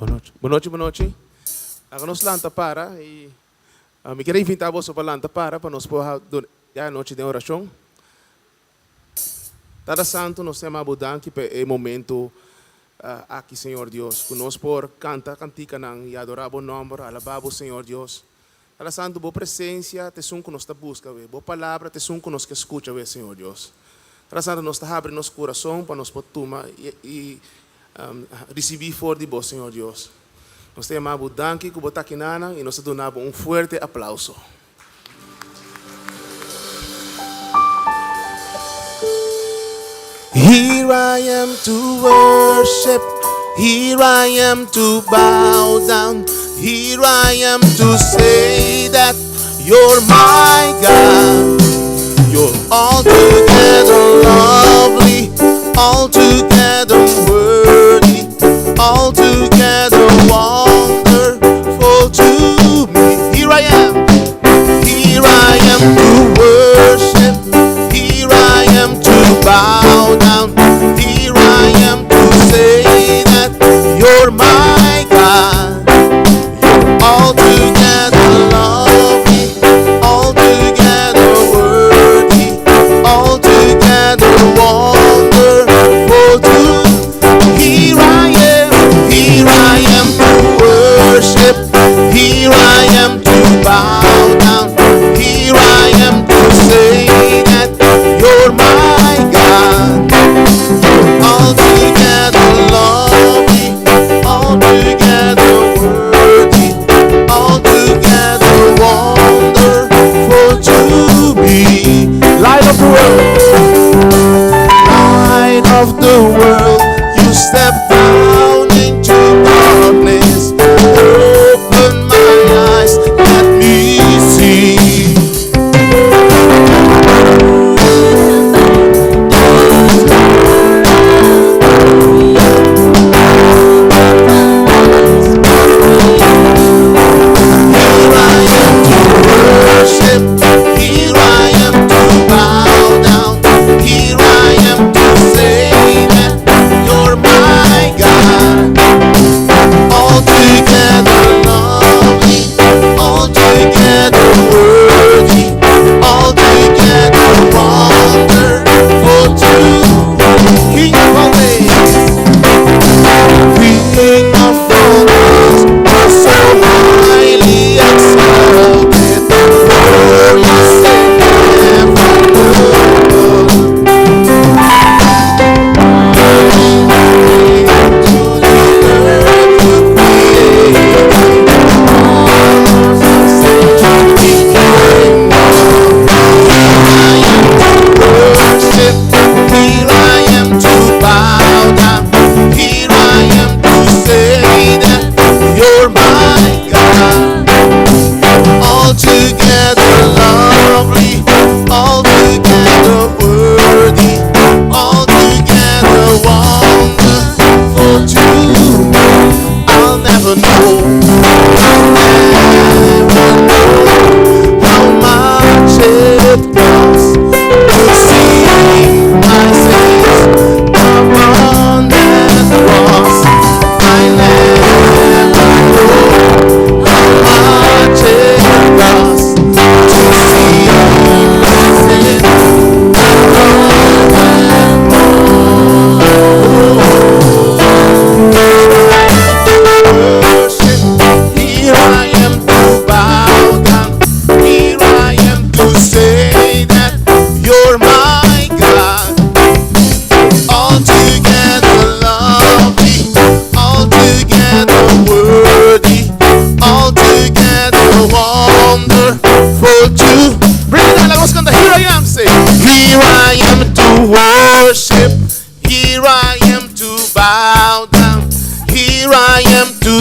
Bon nochi, bon nochi, bon nochi. Laga nos lanta para y mi kier invita boso pa lanta para pa nos por duna e anochi den oracion. Tata Santo, nos ta yama bo danki pa e momento aki, Señor Dios, cu nos por canta canticanan y adora bo nomber, alaba bo, Señor Dios. Tata Santo, bo presencia ta esun cu nos ta busca awe, bo palabra ta esun cu nos ke scucha awe, Señor Dios. Tata Santo, nos ta habri nos curason pa nos por tuma y ricibi for di bo, Señor Dios. Nos ta yama bo danki cu bo ta aki nanan y nos ta duna bo un fuerte aplauso. Here I am to worship, here I am to bow down, here I am to say that you're my God. You're altogether lovely, altogether worthy, altogether wonderful to me. Here I am, here I am to worship, here I am to bow down, here I am to say that you're my God. You're altogether lovely, altogether worthy, altogether wonderful to. Here I am, here I am to worship, here I am to bow down, here I am to say that you're my God. Altogether lovely, altogether worthy, altogether wonderful to me. Light of the world, light of the world, you step down into darkness. Open my eyes, let me see. Here I am to worship. Here I am to bow down. Here I am to say that you're my God. Altogether lovely, altogether worthy, altogether wonderful to King of all days. King of all days, you're so highly exalted, glorious in heaven above. To the earth you created, became Here I am to worship, here I am to bow down, here I am to say that you're my God. Altogether lovely, altogether worthy, altogether wonderful to me. I'll never know, I'll never know how much it costs to see my sins upon that cross. I never know how much it costs to see my sins upon that cross. Worship,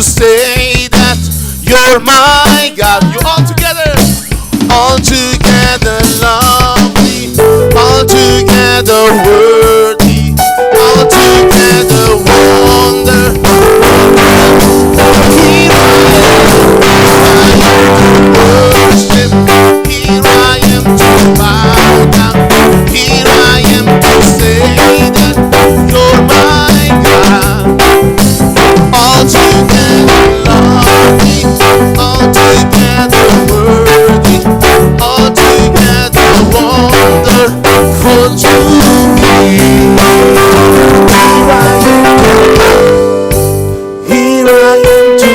to say that you're my God. You all together, all together lovely, all together worthy, all together wonderful. Here I am to worship. Here I am to bow down. Here I am to say that you're my God. All together lovely, all together worthy, all together wonderful to me. Here I am to, here I am to,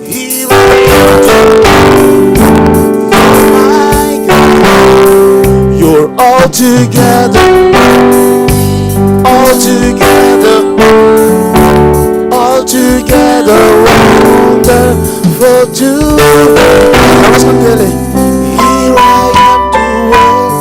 you're my God. You're all together, all together, all together wonderful to me. Vamos kant'é. Here I am to worship.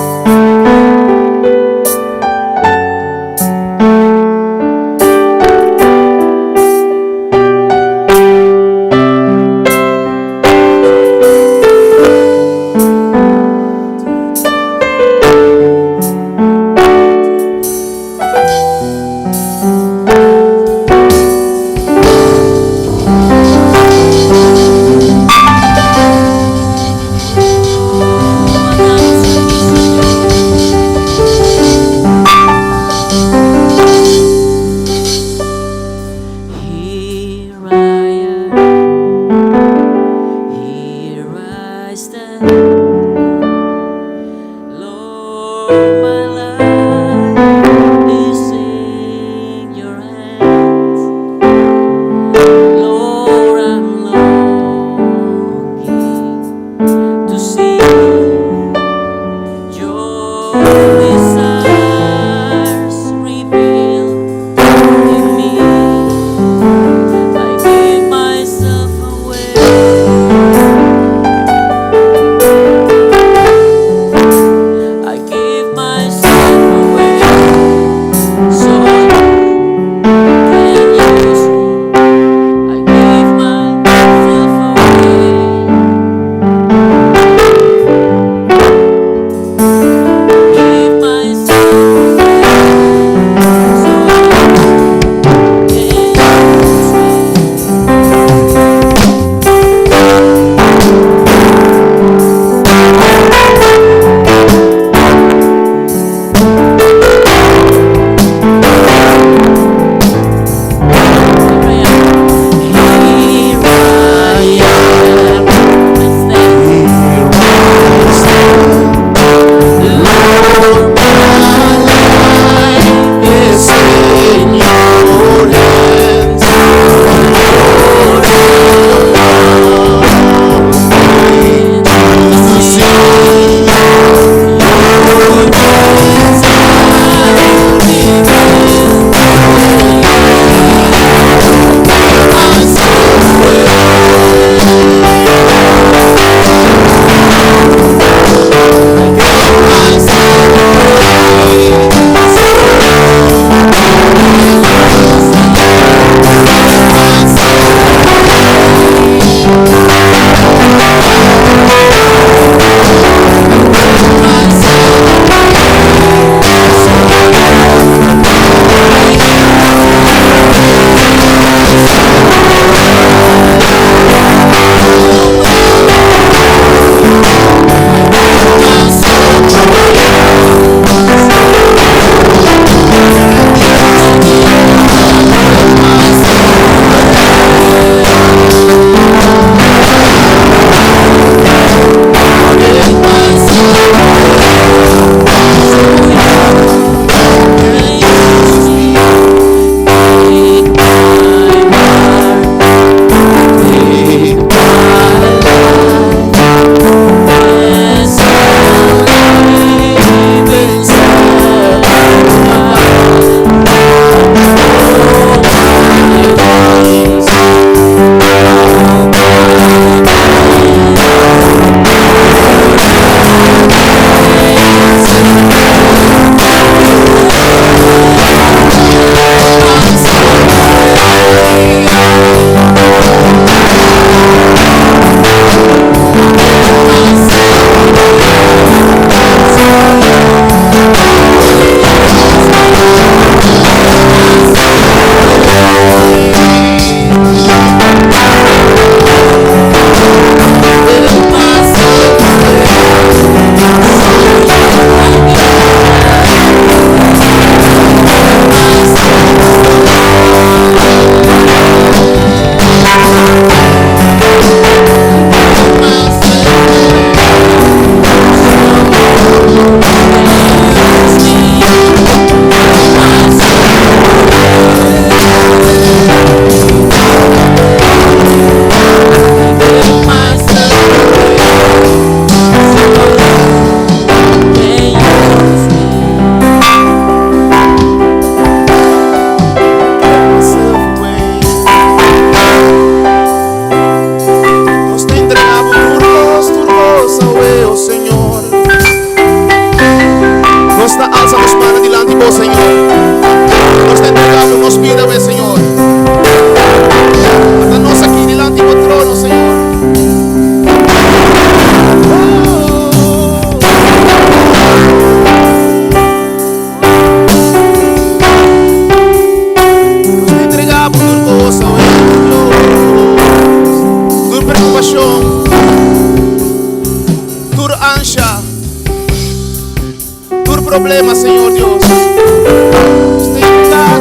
problema, Señor Dios. Nos ta invitá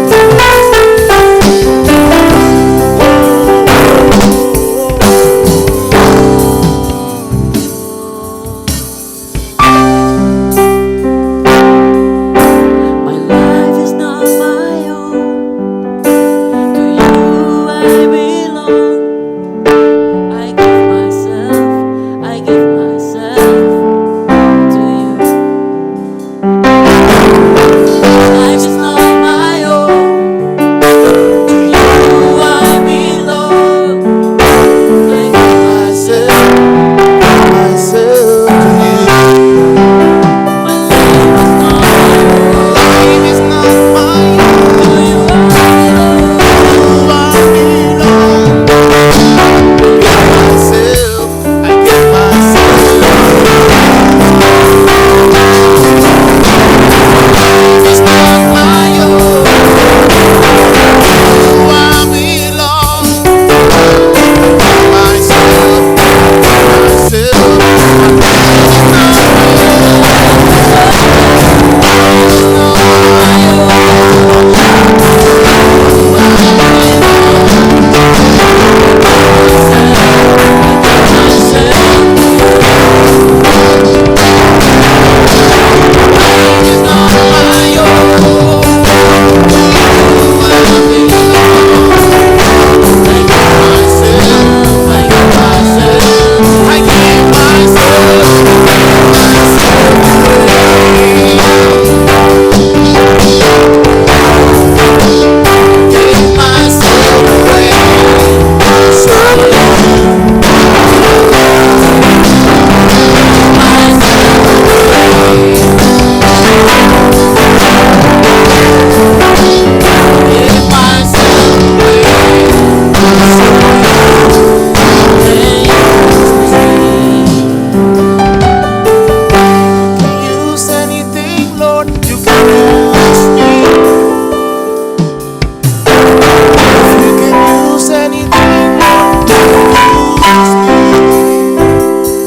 My life is not my own. To you I belong. I give myself, I give myself to you. Life is not my own. To you I belong. I give myself, myself to you. my life is not my own. Life is not my own. To you I belong. I belong. Give myself, I give myself. Life is not my own. I belong. Myself, myself. Is not my own. Myself, I give myself, I give myself, myself away. Give myself away. So give myself away. Can use anything, Lord. You can use me. If you can use anything, Lord, you can use me.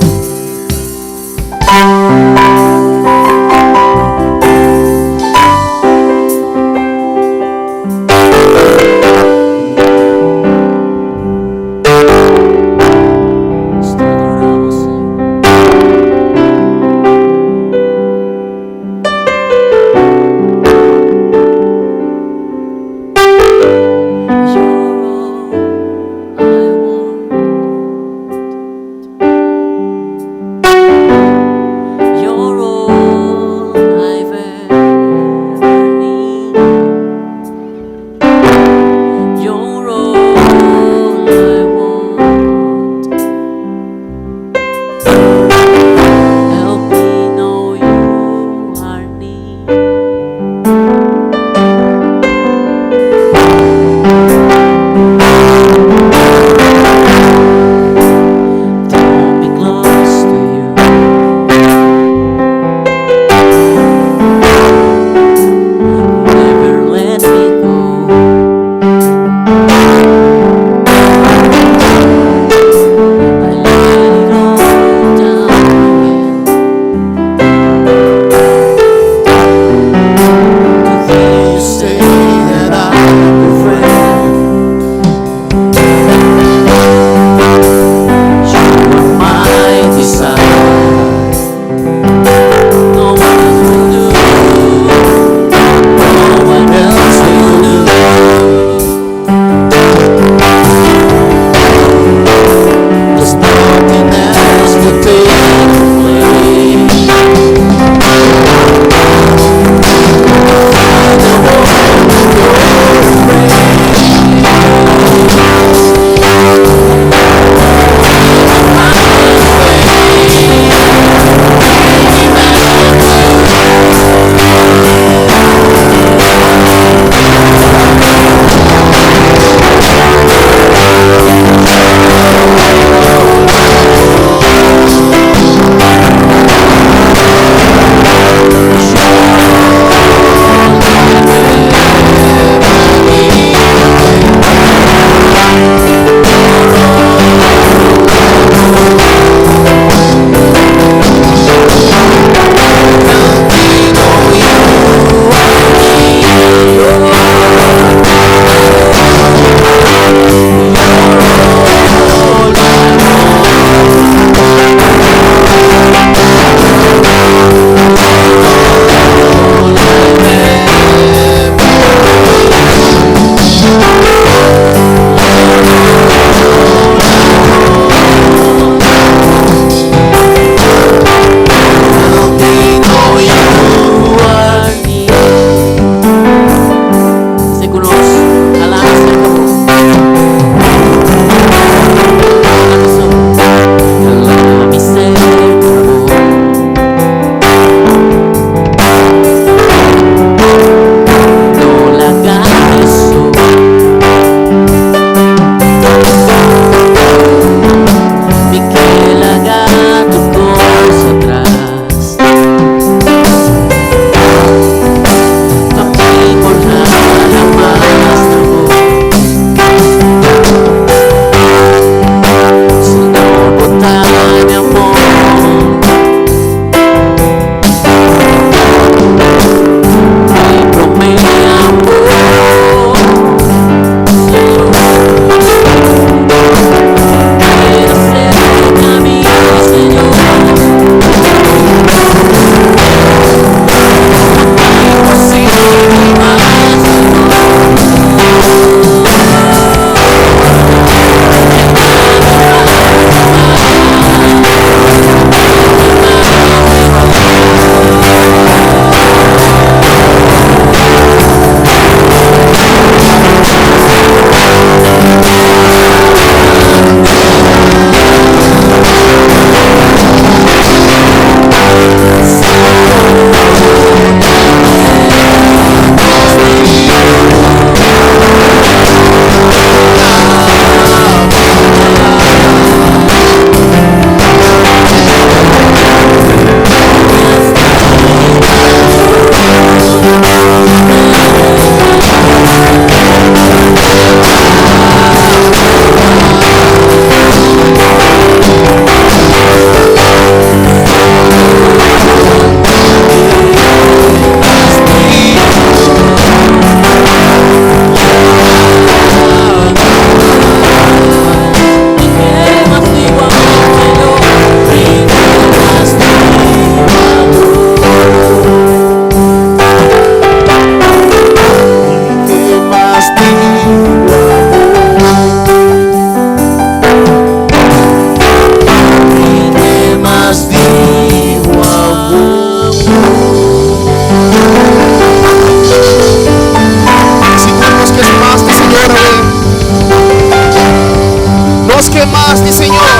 ke mas di Señor?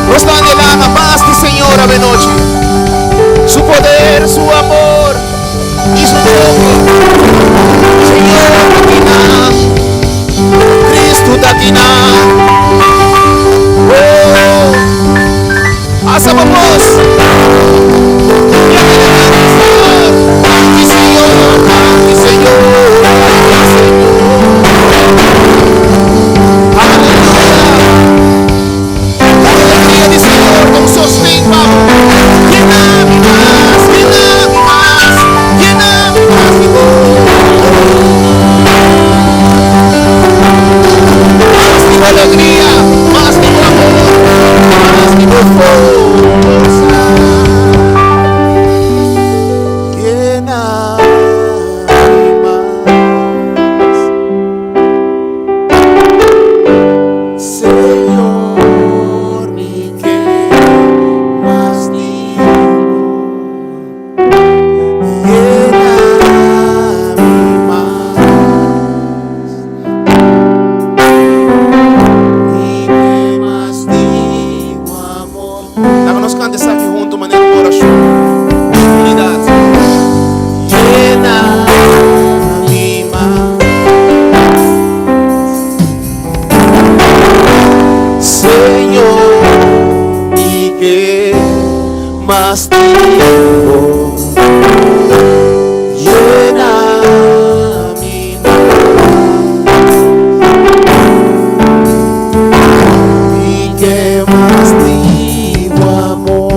Nos ta anhelá mas di Señor avenochi. Su poder, su amor i su toke. Señor ta akinan. Cristo ta akinan. Oh, alsa bo bos. Danki Señor, danki Señor, danki Señor. Aleluya. La alegria di Señor ta un sosten pa bo. Yena mi mas, yena mi mas, yena mi mas di bo. Mas di bo alegria, mas di bo amor, mas di bo forsa. Yena mi mas. Señor, mi ke mas di bo. Yena mi mas. Mi ke mas di bo amor. Laga nos kanta esaki huntu manera un orashon. Unidat. Yena mi mas. Señor, mi ke mas di bo. Yena mi mas. Mi ke mas di bo amor.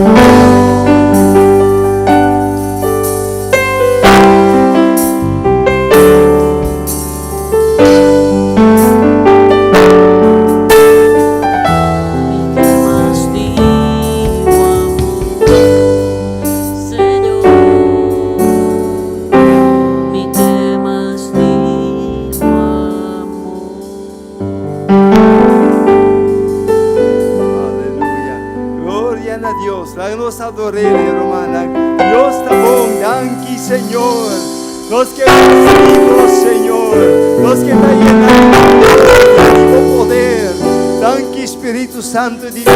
Mi ke mas di bo amor, Señor. Mi ke mas di bo amor. Aleluya. Gloria na Dios. Laga nos ador'é, rumannan. Dios ta bon. Danki, Señor. Nos ke risibi, Señor. Nos ke ta yená di bo poder. Danki, Spiritu Santu di Dios.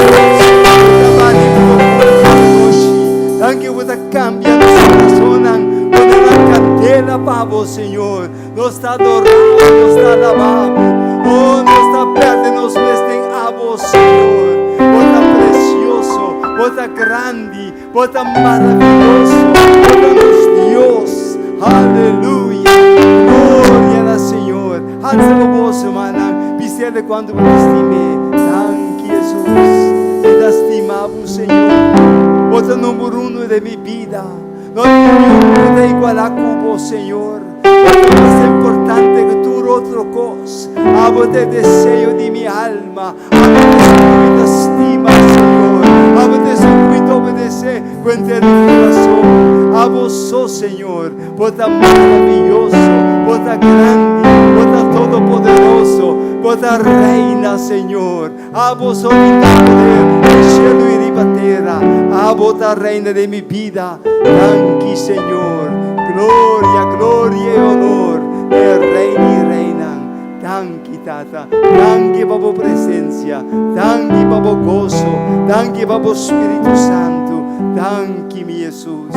Danki ku ta kambia nos kurasonnan. Pone nan kandela pa bo, Señor. Nos ta adorá, nos ta alabá. Oh, nos ta pèrdè nos mes den abo, Señor. Bo ta presioso, bo ta grandi, bo ta maravioso, bo ta nos Dios. Aleluya. Gloria na Señor. Alsa bo bos, rumannan. Bis'é kuantu bo ta stim'é. Danki, Jesus. Mi ta stima bo, Señor. Bo ta number uno den mi bida. No tin ningun ku ta igualá ku bo, Señor. Bo ta mas importante ku tur otro kos. Abo ta e deseo di mi alma. Abo ta esun ku mi ta stima, Señor. Abo ta esun ku mi ta obedesé ku henter mi kurason. Abo so, Señor. Bo ta maravioso. Bo ta grandi. Bo ta todopoderoso. Bo ta reina, Señor. Abo so tin tur poder den shelu i riba tera. Abo ta reina den mi bida. Danki, Señor. Gloria, gloria i honor na e Rei di reinan. Danki, Tata. Danki pa bo presensia. Danki pa bo goso. Danki pa bo Spiritu Santu. Danki, mi Jesus.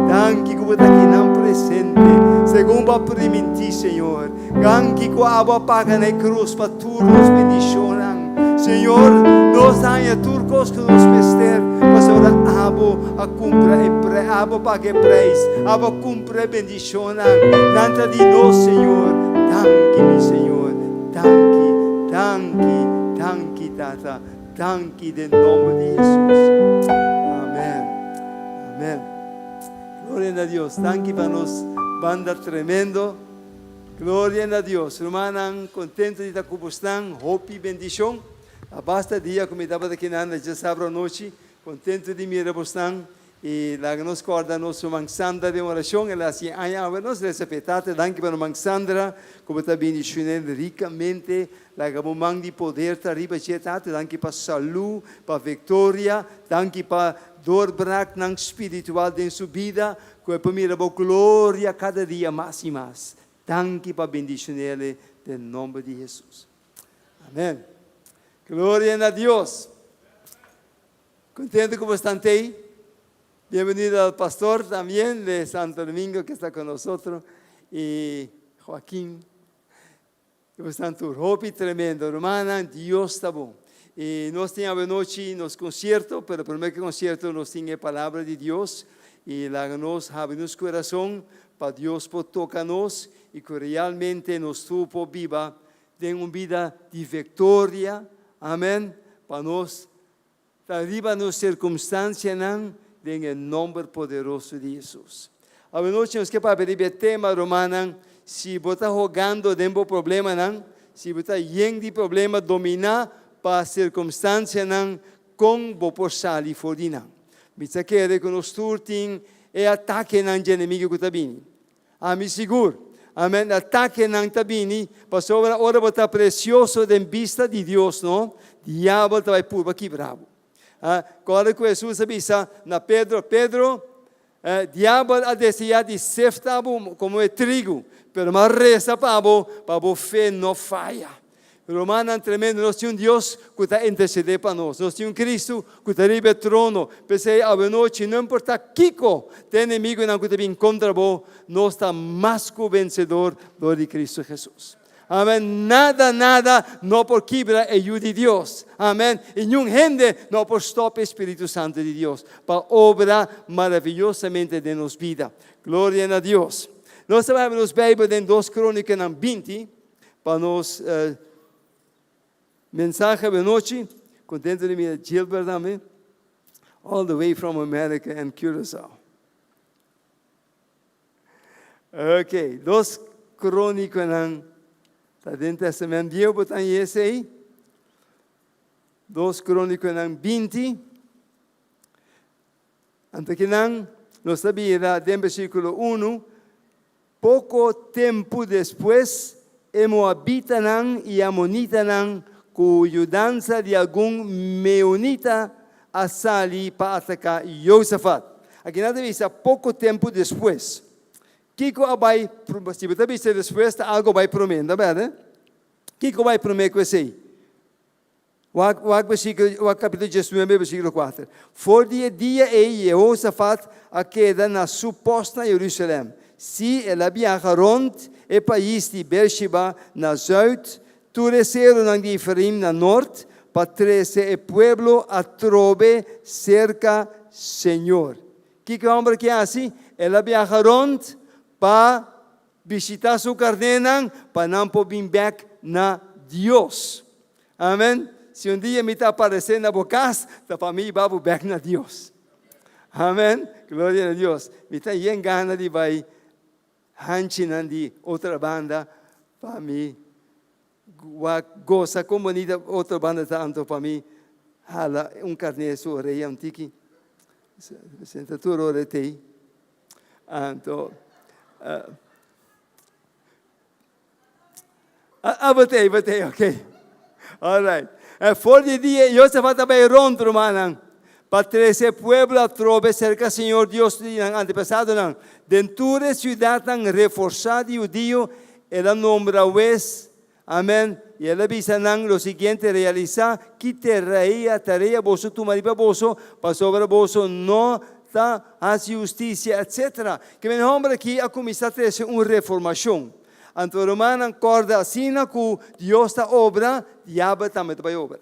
Danki ku bo ta akinan presente, segun bo a primintí, Señor. Danki ku abo a paga na e krus pa tur nos bendishonnan. Señor, nos a haña tur kos ku nos mester, pasobra abo a kumpra e pre, abo a paga e preis, abo a kumpra e bendishonnan. Nan ta di nos, Señor. Danki, mi Señor. Danki, danki, danki, Tata. Danki den nomber di Hesus. Amen. Amen. Gloria na Dios. Danki pa nos banda tremendo. Gloria na Dios. Rumannan, contento di ta cu bosnan. Hopi bendicion. A basta dia cu mi tabata kinan na djasabra anochi. Contento di mira bosnan. Y laga nos corda nos ruman Sandra den oracion. El a haci aña awe. Nos reza p'e. Tata, danki pa ruman Sandra cu bo ta bendicion'el ricamente. Laga bo man di poder ta riba dje, Tata. Danki pa salud, pa victoria. Danki pa doorbraaknan spiritual den su bida. Ku e por mira bo gloria kada dia mas i mas. Danki pa bendishon'ele den nomber di Hesus. Amén. Gloria na Dios. Contento como están ahí. Bienvenido al pastor también de Santo Domingo que está con nosotros y Joaquín. Están tur hopi tremendo, rumannan, Dios ta bon. I nos tin anochi nos konsierto, pero promé ku konsierto nos tin e palabra di Dios i laga nos habri nos kurason pa Dios por toka nos i ku realmente nos tur por biba den un bida di viktoria, amèn, pa nos Ta riba nos sirkumstansianan den e nòmber poderoso di Hesus. Awenochi nos ke papia riba e tema, rumannan, si bo ta hogando den bo problemanan, si bo ta yen di problema dominá pa sirkumstansianan, kon bo por sali for di nan? Mi ta kere ku nos tur tin e atakenan dje enemigu ku ta bini. Ami sigur. Amen. Atakenan ta bini pasobra ora bo ta precioso den bista di Dios, no, diabel ta bai purba kibra bo. Ah, kòrda ku Hesus a bisa na Pedro, Pedro, eh, diabel a desea di sefta bo komo e trigu, pero mi a resa pa bo, pa bo fe no faya. Rumannan tremendo, nos tin un Dios ku ta intersedé pa nos. Nos tin un Kristu ku ta riba e trono. P'esei awenochi, no importá kiko ta e enemigunan ku ta bin kontra bo, nos ta mas ku vensedor dor di Kristu Hesus. Amèn. Nada, nada no por kibra e Yu di Dios. Amèn. I niun hende no por stòp e Spiritu Santu di Dios pa obra maraviyosamente den nos bida. Gloria na Dios. Nos ta bai habri nos Beibel den Dos Krónikanan 20. Pa nos mensahe awenochi, contento di mira Gilbert tambe, all the way from America and Curaçao. Ok, dos cróniconan ta den Testament Bieu, bo ta esei. Dos cróniconan 20. Anto kinan nos ta bira den versículo 1, Poko tempu despues, e moabitanan i amonitanan ku yudansa di algun meonita a sali pa ataká Josafat. Aki nan ta bisa poko tempu despues. Kiko a bai, si bo ta bisa despues ta algu a bai promé, no ta bèrdè? Kiko a bai promé ku esei? Wak, wak versíkulo, wak kapítulo 19, versíkulo 4. For di e dia ei Jehosafat a keda na su pòst na Jerusalèm. Sí, el a biaha rònt e pais di Beersheba na zùit, tur e serunan di Efraim na nòrt, pa trese e pueblo atrobe serka Señor. Kiko e hòmber aki a hasi? El a biaha rònt pa bishitá su karnénan pa nan por bin bèk na Dios. Amen. Si un dia mi ta aparesé na bo kas, ta pa mi hiba bo bèk na Dios. Amen. Gloria na Dios. Mi ta yen gana di bai hanchinan di otra banda pa mi wak gosa kon bonita otra banda ta anto pa mi hala un karné su orea un tiki. Senta tur ora tei. Anto, uh, Ah, botei, botei, ok. All right. E for di dia, Josafat a bai rond, rumannan, pa trese e pueblo atrobe serka Señor Dios di nan antepasadonan. Den tur e siudatnan reforsá di hudio, el a nombra hues, amen, i el a bisa nan lo siguiente, Realisá ki tarea, tarea boso tuma riba boso, pasobra boso no ta hasi hustisia, etcetera. Ke men hòmber akí a kuminsá trese un reformashon. Anto rumannan kòrda asina ku Dios ta obra, diabel tambe ta bai obra.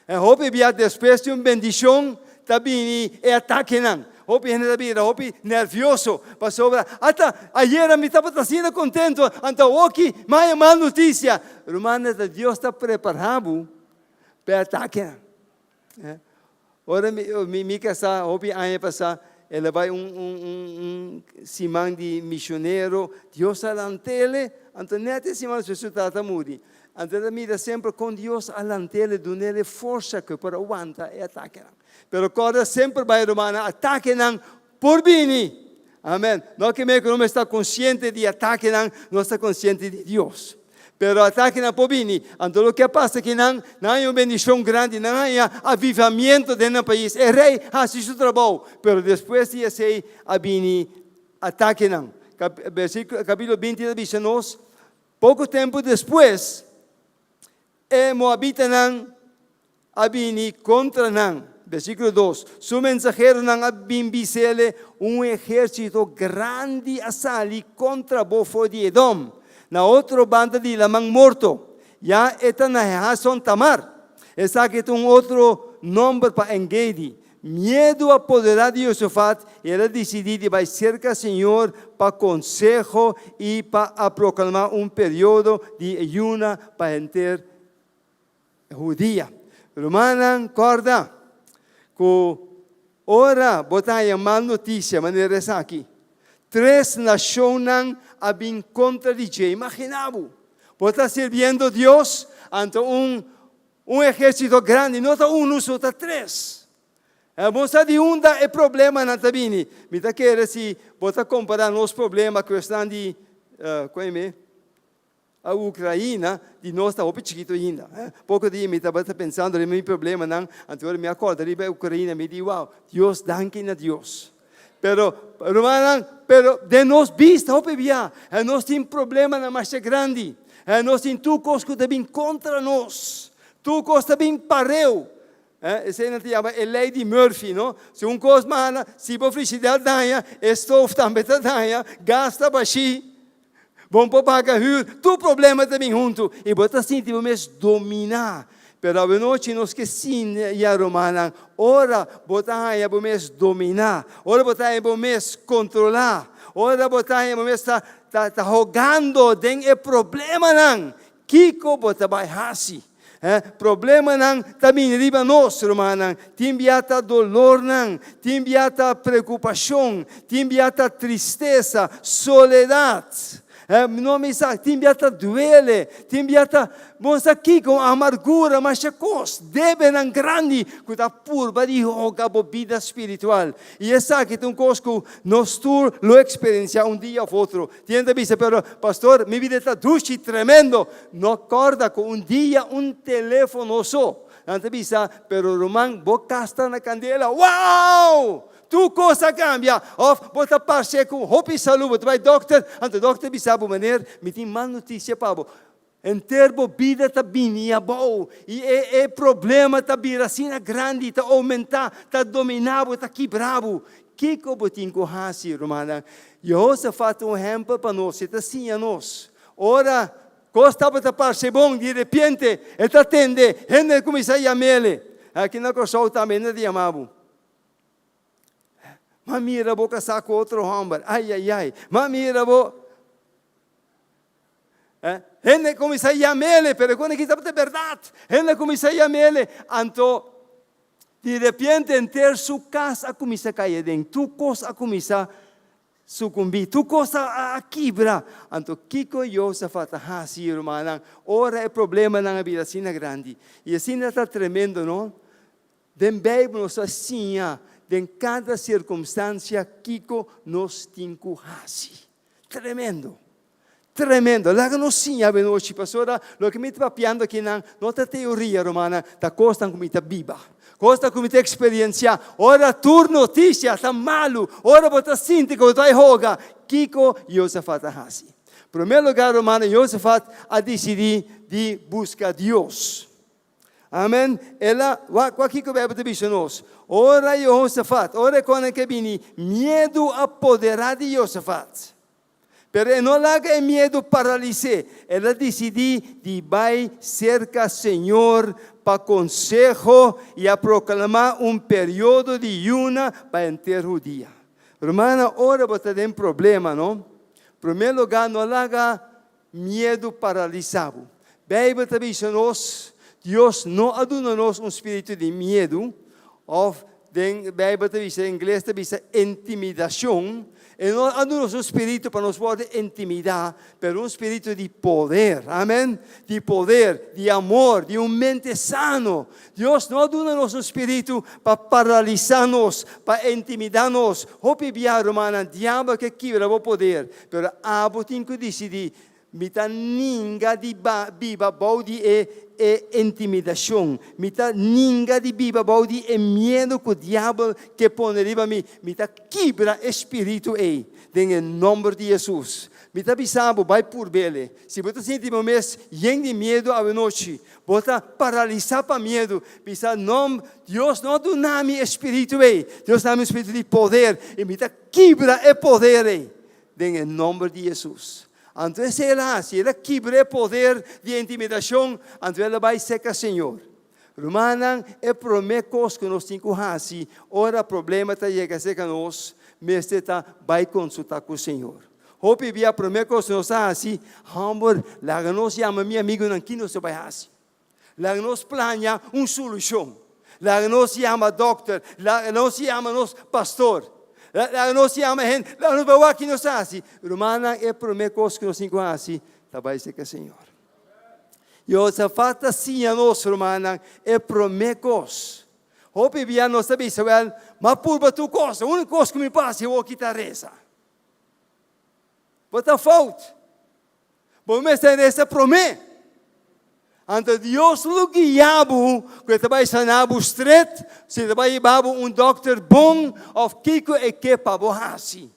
En hopi bia despues di un bendishon ta bini e atakenan. Hopi hende ta bira hopi nervioso pasobra ata ayera mi tabata asina kontento anto awoki mi haña mal notisia. Rumannan ta Dios ta prepará bo pa e atakenan. Ora mi mi kasá hopi aña pasá, el a bai un un un siman di misionero, Dios a lant'ele, anto nèt e siman despues su tata a muri. Anto el a mira semper kon Dios a lant'ele, dun'ele forsa ku e por a wanta e atakenan. Pero kòrda semper bai rumannan, atakenan por bini. Amen. No ke mei ku nos mester ta konsiente di atakenan, nos ta konsiente di Dios. Pero atakenan por bini. Anto loke a pasa ki nan, nan haña un bendishon grandi, nan haña avivamiento den nan pais. E rei hasi su trabou, pero despues di esei a bini atakenan. Kapitulo 20 ta bisa nos, poko tempu despues. E moabitanan a bini kontra nan. Versíkulo dos, Su mensaheronan a bin bis'ele, Un ehérsito grandi a sali kontra bo for di Edom, na otro banda di Laman Morto. Ya e ta na Hason Tamar. Esaki ta un otro nòmber pa En-Gedi. Miedu a poderá di Josafat i el a disidí di bai serka Señor pa konseho i pa a proklamá un periodo di ayuna pa henter Hudia. Rumannan, kòrda ku ora bo ta haña mal notisia manera esaki, tres nashonnan a bin kontra di dje. Imaginá bo, bo ta sirbiendo Dios, anto un Un ehérsito grandi, no ta unu so, ta tres. Bo sa di unda e problemanan ta bini? Mi ta kere si bo ta kompará nos problema ku esnan di, kon e me? A Ukraina, di nos ta hopi chikitu ainda. Poko dia mi tabata pensando riba mi problemanan, anto ora mi a kòrda riba e Ukraina, mi di, wow, Dios, danki na Dios. Pero, rumannan, pero den nos bista hopi bia, nos tin problemanan masha grandi. Nos tin tur kos ku ta bin kontra nos. Tur kos ta bin pareu. Esei nan ta yama e lei di Murphy, no? Si un kos mala, si bo frigider daña, e stof tambe ta daña, gas ta bashí, bo no por paga hür, tur problema ta bin huntu i bo ta sinti bo mes dominá. Pero awenochi nos ke siña, rumannan, ora bo ta haña bo mes dominá, ora bo ta haña bo mes kontrolá, ora bo ta haña bo mes ta ta hogando den e problemanan, kiko bo ta bai hasi? Problemanan ta bini riba nos, rumannan. Tin bia ta dolornan, tin bia ta preokupashon, tin bia ta tristesa, soledat. No mi sa, tin bia ta duele, tin bia ta, bo sa kiko, amargura, masha kos, debenan grandi ku ta purba di hoga bo bida spiritual. I esaki ta un kos ku nos tur lo eksperensiá un dia òf otro. Tin hende ta bisa, pero pastor, mi bida ta dushi tremendo. No kòrda ku un dia un teléfono so. Nan ta bisa, pero ruman, bo kas ta na kandela. Wow! Tur kos a kambia. Òf bo ta parse ku hopi salú, bo ta bai dòkter, anto dòkter bisa bo, Meneer, mi tin mal notisia pa bo. Henter bo bida ta bini abou i e e problema ta bira asina grandi, ta oumentá, ta dominá bo, ta kibrá bo. Kiko bo tin ku hasi, rumannan? Jehosafat ta un ehèmpel pa nos. E ta siña nos. Ora kos tabata parse bon, di repente e ta tende hende kuminsá yam'el. Aki na Kòrsou tambe hende ta yama bo. M'a mira bo kasá ku otro hòmber. Ai, ai, ai. M'a mira bo. Eh, hende kuminsá yam'el, pero e kos aki tabata bèrdat. Hende kuminsá yam'el, anto di repente henter su kas a kuminsá kai aden. Tur kos a kuminsá sukumbí, tur kos a kibra. Anto kiko Josafat a hasi, rumannan, ora e problemanan a bira asina grandi? I asina ta tremendo, no? Den Beibel nos ta siña den kada sirkumstansia kiko nos tin ku hasi. Tremendo! Tremendo! Laga nos siña awenochi, pasobra loke mi ta papiando akinan no ta teoria, rumannan, ta kosnan ku mi ta biba, kosnan ku mi ta eksperensiá. Ora tur notisia ta malu, ora bo ta sinti ku bo ta bai hoga, kiko Josafat a hasi? Promé lugá, rumannan, Josafat a disidí di buska Dios. Amen. El a, wak, wak kiko Bijbel ta bisa nos. Ora Jehosafat, ora e koning ke bini, miedu a poderá di Josafat. Pero e no laga e miedu paralis'é. El a disidí di bai serka Señor pa konseho i a proklamá un periodo di yuna pa henter Hudia. Rumannan, ora bo ta den problema, no? Promé lugá, no laga Miedu paralisá bo. Beibel ta bisa nos, Dios no a duna nos un spiritu di miedu, òf den Beibel ta bisa, ingles ta bisa intimidashon. E no a duna nos un spiritu pa nos wòrdu intimidá, pero un spiritu di poder, amèn, di poder, di amor, di un mente sano. Dios no a duna nos un spiritu pa paralisá nos, pa intimidá nos. Hopi bia, rumannan, diabel ke kibra bo poder, Pero abo tin ku disidí, Mi ta ninga di biba bou di e e intimidashon. Mi ta ninga di biba bou di e miedu ku diabel ke pone riba mi. Mi ta kibra e spiritu ei den e nòmber di Hesus. Mi ta bisa bo, bai purb'ele. Si bo ta sinti bo mes yen di miedu awenochi, bo ta paralisá pa miedu, bisa, No, Dios no a duna mi e spiritu ei. Dios a duna mi un spiritu di poder, i mi ta kibra e poder ei den e nòmber di Hesus. Anto esei el a hasi, el a kibra e poder di e intimidashon, anto el a bai serka Señor. Rumannan, e promé kos ku nos tin ku hasi ora problema ta yega serka nos, mester ta bai konsultá ku Señor. Hopi bia promé kos ku nos ta hasi, Hòmber, laga nos yama mi amigunan ki nos ta bai hasi. Laga nos plania un solushon. Laga nos yama dòkter, laga nos yama nos pastor, laga nos yama hende, laga nos bai wak ki nos ta hasi. Rumannan, e promé kos ku nos tin ku hasi ta bai serka Señor. Josafat ta siña nos, rumannan, e promé kos. Hopi bia nos ta bisa, Wèl, m'a purba tur kos, e úniko kos ku mi por hasi awor ki ta resa. Bo ta fout. Bo mester resa promé. Anto Dios lo guia bo ku e ta bai sana bo stret, si e ta bai hiba bo un dòkter bon òf kiko e ke pa bo hasi.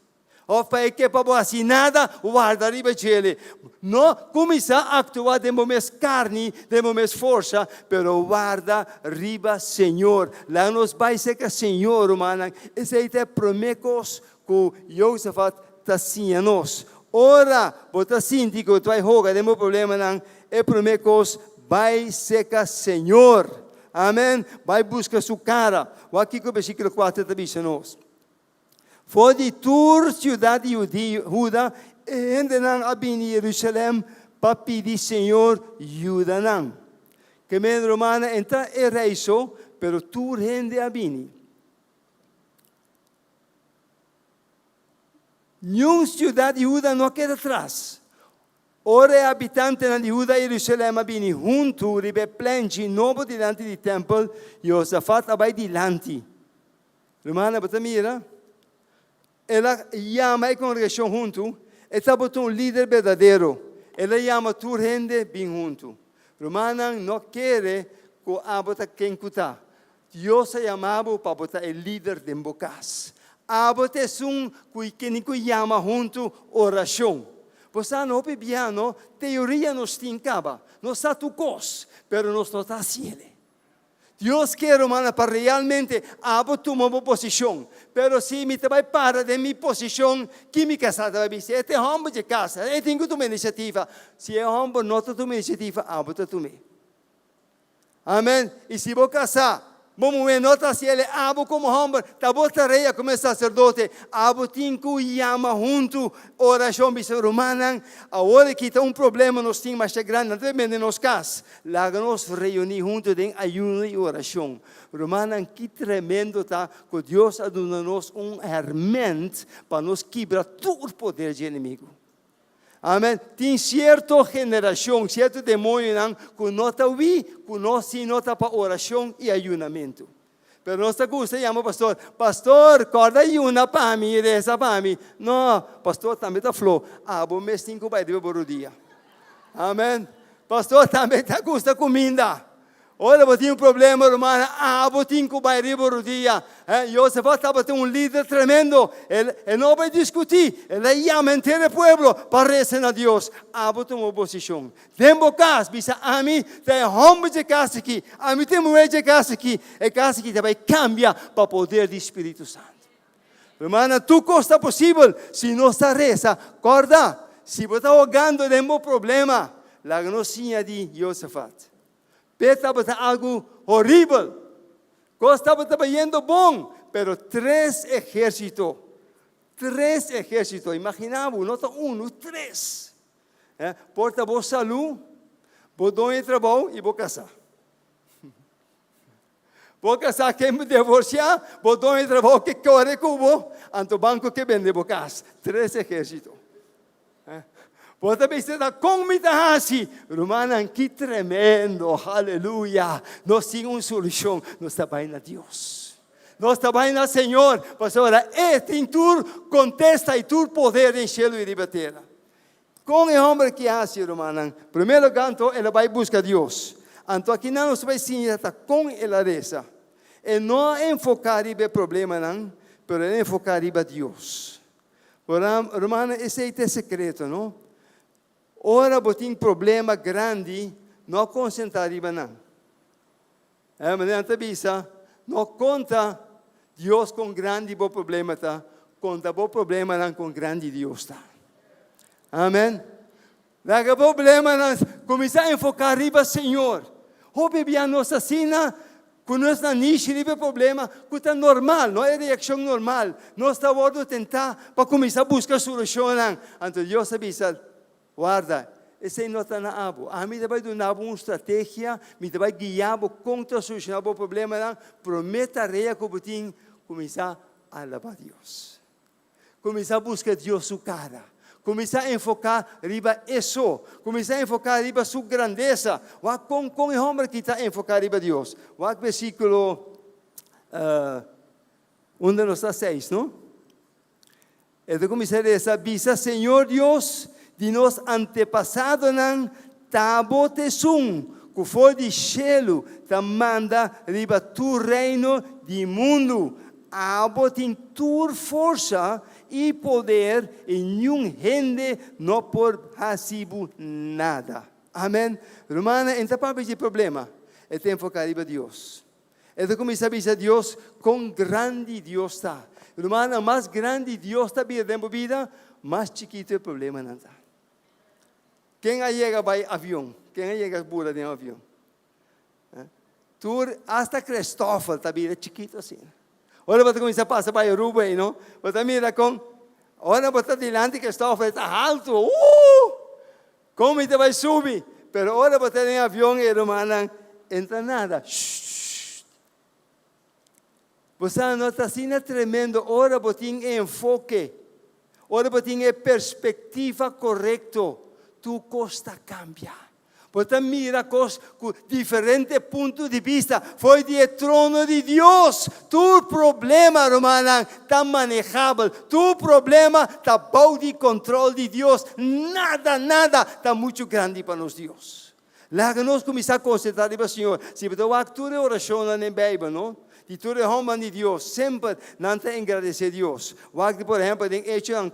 Of pa e ke pa bo hasi nada, warda riba djele. No kuminsá aktua den bo mes karni, den bo mes forsa, pero warda riba Señor. Laga nos bai serka Señor, rumannan. Esei ta e promé kos ku Josafat ta siña nos. Ora bo ta sinti ku bo ta bai hoga den bo problemanan, e promé kos, bai serka Señor. Amen. Bai buska su kara. Wak kiko bersíkulo kuater ta bisa nos. For di tur siudat di Huda e hendenan a bini Jerusalèm pa pidi Señor yuda nan. Ke men rumannan e ta e rei so, pero tur hende a bini. Niun siudat di Huda no a keda tras. Ora e habitantenan di Huda i Jerusalèm a bini huntu riba e plenchi nobo dilanti di tèmpel, Josafat a bai dilanti. Rumannan, bo ta mira? El a yama e kongregashon huntu. E tabata un lider berdadero. El a yama tur hende bin huntu. Rumannan, no kere ku abo ta ken ku ta. Dios a yama bo pa bo ta e lider den bo kas. Abo ta esun ku kende ku yama huntu orashon. Bo sa no hopi bia no, teoria nos tin kaba. Nos sa tur kos, pero nos no ta hasiele. Dios ke, rumannan, pa realmente abo tuma bo posishon. Pero si mi ta bai para den mi posishon, ki mi kasá ta bai bisa? E ta e hòmber dje kasa, e tin ku tuma inisiativa. Si e hòmber no ta tuma inisiativa, abo ta tum'é. Amen. I si bo kasá, bo muhé no ta hasi el, abo komo hòmber, ta bo tarea komo e saserdote. Abo tin ku yama huntu orashon, bisa, Rumannan, awor aki ta un problema nos tin masha grandi, nan ta bai bende nos kas. Laga nos reuní huntu den ayuno i orashon. Rumannan, ki tremendo ta ku Dios a duna nos un hèrmènt pa nos kibra tur poder dje enemigu. Amen. Tin sierto generashon, sierto demonionan ku no ta wi ku nos si no ta pa orashon i ayunamentu. Pero nos ta gusta yama pastor, Pastor, kòrda yuna pa mi, resa pa mi. No, pastor tambe ta flo, abo mes tin ku bai riba bo rudia. Amen. Pastor tambe ta gusta kuminda. Ora bo tin un problema, ruman, abo tin ku bai riba bo rudia. Eh, Josafat tabata un lider tremendo. El, e no bai diskutí, el a yama henter e pueblo pa resa na Dios. Abo tuma bo posishon. Den bo kas, bisa, Ami ta e hòmber dje kas aki, ami ta e muhé dje kas aki. E kas aki ta bai kambia pa poder di Spiritu Santu. Rumannan, tur kos ta posibel si nos ta resa. Kòrda, si bo ta hogando den bo problema, laga nos siña di Josafat. P'e tabata algu horibel. Kos tabata bayendo bon, pero tres ehérsito, tres ehérsito, imaginá bo, no ta unu, tres. Por ta bo salú, bo doño di trabou i bo kasá. Bo kasá ke divorsiá, bo doño di trabou ke kore ku bo, anto banko ke bende bo kas. Tres ehérsito. Bo ta bisa ta kon mi ta hasi? Rumannan, ki tremendo! Aleluya! Nos tin un solushon, nos ta bai na Dios. Nos ta bai na Señor, pasobra E tin tur kontesta i tur poder den shelu i riba tera. Kon e hòmber aki a hasi, rumannan? Promé lugá anto el a bai buska Dios. Anto akinan nos ta bai siña ta kon el a resa. E no a enfoká riba e problemanan, pero el a enfoká riba Dios. Rumannan, esei ta e sekreto, no? Ora bo tin problema grandi, no konsentrá riba nan. E manera nan ta bisa, no konta Dios kon grandi bo problema ta, konta bo problemanan kon grandi Dios ta. Amen. Laga problemanan kuminsá enfoká riba Señor. Hopi bia nos asina ku nos na nishi riba e problema ku ta normal, no e reakshon normal. Nos ta wòrdu tentá pa kuminsá buska solushonnan. Anto Dios a bisa, Warda, esei no ta na abo. Ami ta bai duna bo un strategia, mi ta bai guia bo kon ta solushoná bo problemanan. Promé tarea ku bo tin, kuminsá alabá Dios. Kuminsá buska Dios su kara. Kuminsá enfoká riba e so. Kuminsá enfoká riba su grandesa. Wak kon kon e hòmber aki ta enfoká riba Dios. Wak versíkulo unda nos ta seis, no? E ta kuminsá resa, Bisa Señor Dios di nos antepasadonan, ta bo ta esun ku for di shelu ta manda riba tur reino di mundu. Abo tin tur forsa i poder i niun hende no por hasi bo nada. Amen. Rumannan, e no ta papia dje problema, e ta enfoká riba Dios. E ta kuminsá bisa Dios kon grandi Dios ta. Rumannan, mas grandi Dios ta bira den bo bida, mas chikitu e problemanan ta. Ken a yega bai avion? Ken a yega bula den avion? Tur, hasta Christoffel ta bira chikitu asina. Ora bo ta kuminsá pasa bai Aruba ei no, bo ta mira kon ora bo ta dilanti Christoffel e ta haltu, uh! Kon mi ta bai subi? Pero ora bo ta den avion e rumannan entra nada, shhh. Bo sa no ta asina tremendo ora bo tin e enfoke, ora bo tin e perspektiva korekto, tur kos ta kambia. Bo ta mira kos ku diferente punto di bista for di e trono di Dios. Tur problema, rumannan, ta manehabel. Tur problema ta bou di kontrol di Dios. Nada, nada ta muchu grandi pa nos Dios. Laga nos kuminsá konsentrá riba Señor. Si bo ta wak tur e orashonnan den Beibel, no? Di tur e hòmbernan di Dios, semper nan ta engradesé Dios. Wak di por ehèmpel den Echonan,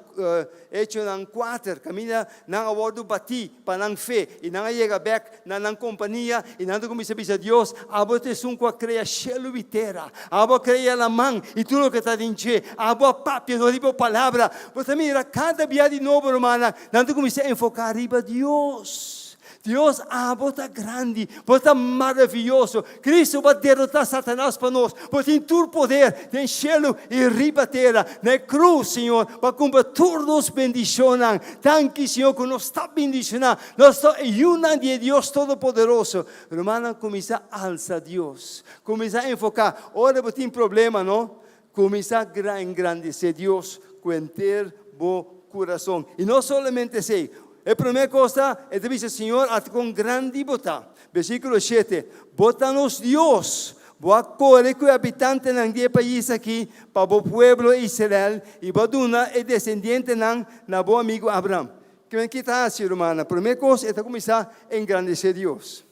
Echonan kuater, kaminda nan a wòrdu batí pa nan fe i nan a yega bèk na nan kompania i nan ta kuminsá bisa Dios, Abo ta esun ku a krea shelu i tera, abo a krea laman i tur loke ta den dje, abo a papia nos riba bo palabra. Bo ta mira kada bia di nobo, rumannan, nan ta kuminsá enfoká riba Dios. Dios, abo ta grandi, bo ta maravioso. Cristo bo a derotá Satanas pa nos. Bo tin tur poder den shelu i riba tera. Na e krus, Señor, bo a kumpra tur nos bendishonnan. Danki, Señor, ku nos ta bendishoná. Nos ta e yunan di e Dios Todopoderoso. Rumannan, kuminsá alsa Dios. Kuminsá enfoká. Ora bo tin problema, no? Kuminsá engrandesé Dios ku henter bo kurason. I no solamente esei. E promé kos ta, e ta bisa, Señor, ata kon grandi bo ta. Versíkulo shete, Bo ta nos Dios. Bo a kore ku e habitantenan di e pais akí pa bo pueblo Israel, i bo a duna e desendientenan na bo amigu Abraham. Kimen ki ta hasi, rumannan? Promé kos, e ta kuminsá engrandesé Dios.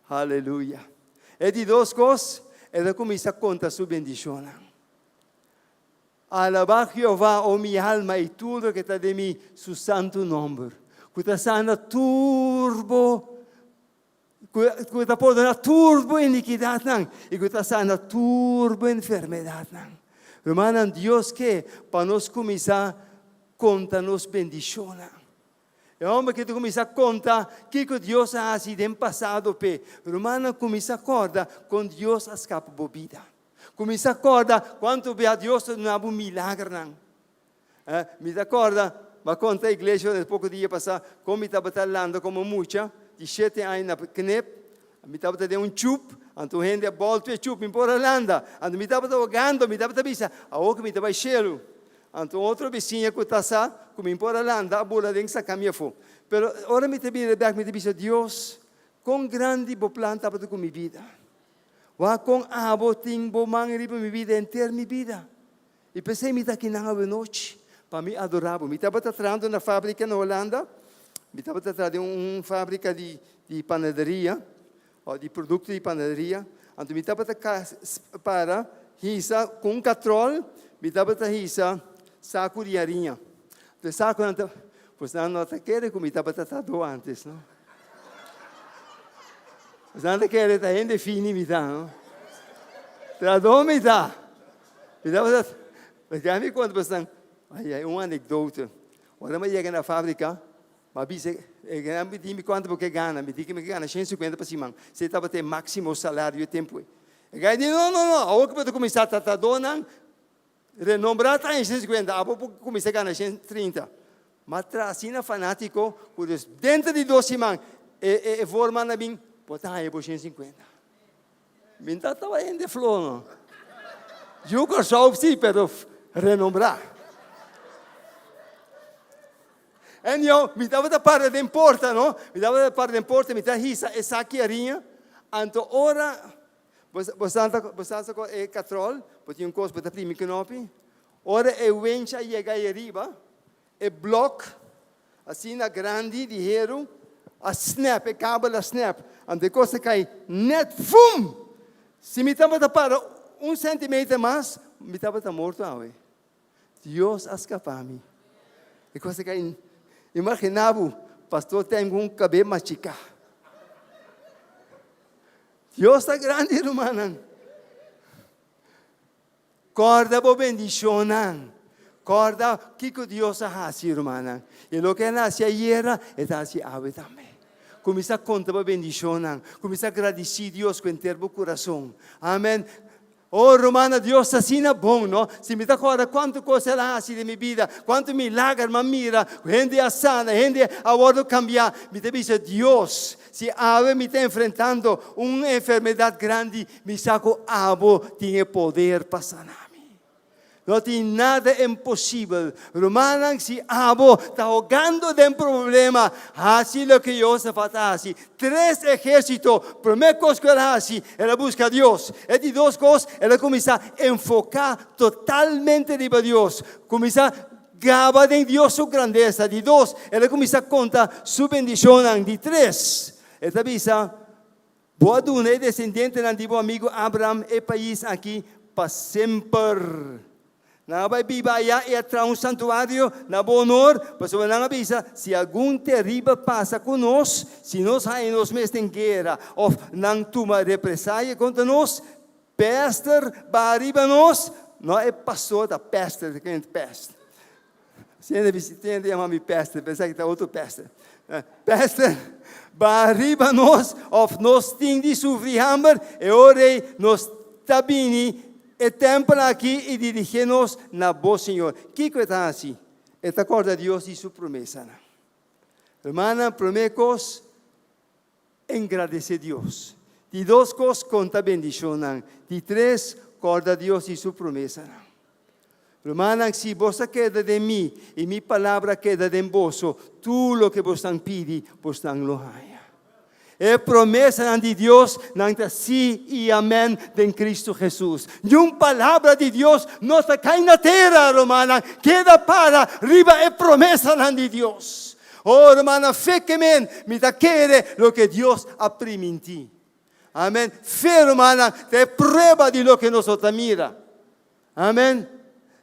Aleluya. E di dos kos, e ta kuminsá konta su bendishonnan. Alabá Jehová, o mi alma, i tur loke ta den mi, su santu nòmber, ku ta sana tur bo, ku ta pordoná tur bo inikidatnan i ku ta sana tur bo enfermedatnan. Rumannan, Dios ke pa nos kuminsá konta nos bendishonnan. E hòmber ki ta kuminsá konta kiko Dios a hasi den pasado p'e. Rumannan, kuminsá kòrda kon Dios a skapa bo bida. Kuminsá kòrda kuantu bia Dios ta duna bo milagernan. Mi ta kòrda, mi a konta e iglesia e poko dia pasá kon mi tabata landa komo mucha di shete aña na Knip. Mi tabata den un chup, anto un hende a bòltu e chup, mi por a landa. Anto mi tabata hogando, mi tabata bisa, awor ku mi ta bai shelu. Anto un otro bisiña ku ta sa ku mi por a landa a bula den saka mi afó. Pero ora mi ta bira bèk mi ta bisa, Dios, kon grandi bo plan tabata ku mi bida. Wak kon abo tin bo man riba mi bida henter mi bida. I p'esei mi ta akinan awenochi pa mi adorá bo. Mi tabata trahando na fábrika na Holanda. Mi tabata traha den un fábrika di di panaderia o di produkto di panaderia. Anto mi tabata para hisa ku un katròl, mi tabata hisa saku di hariña. Te sa ku nan ta, pues nan no ta kere ku mi tabata tradó antes, no. Pues nan ta kere ta hende fini mi ta, no. Tradó mi ta. Mi tabata, laga mi konta pues nan, ai ai, un anekdote. Ora mi a yega na fábrika, mi a bisa e nan mi di mi kuantu bo ke gana, mi di ku mi ke gana shen sinkuenta pa siman, esei tabata e máksimo salario e tempu ei. E guy di, no, no, no, awor ku bo ta kuminsá ta tradónan, Renombrá ta en 150, abo por kuminsá gana 130. Ma tra asina fanátiko ku dus denter di dos siman e e voorman a bin, bo ta haña bo 150. Mi ta tabata hende fló no. Yu Kòrsou sí, pero renombrá. En yo, mi tabata para den porta no, mi tabata para den porta, mi ta hisa e saki ariña, anto ora Bo sa bo sa ku e katròl, bo tin un kos bo ta primi knopi. Ora e wench a yega ei ariba, e blòk asina grandi di heru a snap, e kabel a snap. Anto e kos a kai nèt fum! Si mi tabata para un sèntimeter mas, mi tabata morto awe. Dios a skapa mi. E kos a kai, imaginá bo, pastor ten un kabes machiká. Dios ta grandi rumannan. Kòrda bo bendishonnan. Kòrda kiko Dios a hasi rumannan. I loke el a hasi ayera, e ta hasi awe tambe. Kuminsá konta bo bendishonnan. Kuminsá gradisí Dios ku henter bo kurason. Amen. Oh rumannan, Dios ta asina bon, no? Si mi ta kòrda kuantu kos El a hasi den mi bida, kuantu milager mi a mira, hende a sana, hende a wòrdu kambiá, mi ta bisa, Dios, si awe mi ta enfrentando un enfermedat grandi, mi sa ku abo tin e poder pa sana mi. No tin nada imposibel. Rumannan, si abo ta hogando den problema, hasi loke Josafat a hasi. Tres ehérsito, promé kos ku el a hasi, el a buska Dios. E di dos kos, el a kuminsá enfoká totalmente riba Dios, kuminsá gaba den Dios su grandesa. Di dos, el a kuminsá konta su bendishonnan. Di tres, e ta bisa, Bo a duna e desendientenan di bo amigu Abraham e pais aki pa semper. Nan a bai biba ayá i a traha un santuario na bo honor, pasobra nan a bisa, Si algun teribel pasa ku nos, si nos haña nos mes den guera òf nan tuma represalia kontra nos, pèster baha riba nos. No e pastor ta pèster, ta kende pèst. Si hende bisa, tin hende yama mi pester, pensa ki ta otro pester. Pester, baha riba nos of nos tin di sufri hamber, e ora ei nos ta bini e tempel aki i dirigé nos na bo, Señor. Kiko e ta hasi? E ta kòrda Dios di su promesanan. Hermana, promé kos, engradesé Dios. Di dos kos, konta bendishonnan. Di tres, kòrda Dios i su promesanan. Rumannan, si bos a keda den mi i mi palabra keda den boso, tur loke bosnan pidi, bosnan lo haña. E promesanan di Dios nan ta sí i amèn den Kristu Hesus. Niun palabra di Dios no ta kai na tera, rumannan. Keda para riba e promesanan di Dios. Oh, hermana, fe ke men, mi ta kere loke Dios a primintí. Amen. Fe, hermana, ta e prueba di loke nos no ta mira. Amen.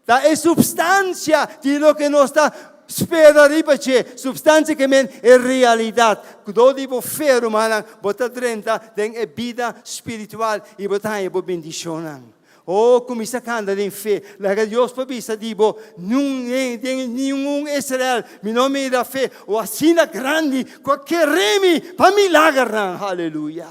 Ta e substansia di loke nos ta spera riba dje. Substansia ke men e realidat. Dor di bo fe, hermana, bo ta drenta den e bida spiritual i bo ta haña bo bendishonnan. Oh, kuminsá kanta den fe. Laga Dios por bisa di bo, Niun den ningun Israel mi no mira fe o asina grandi ku a kere mi pa milagernan. Haleluya!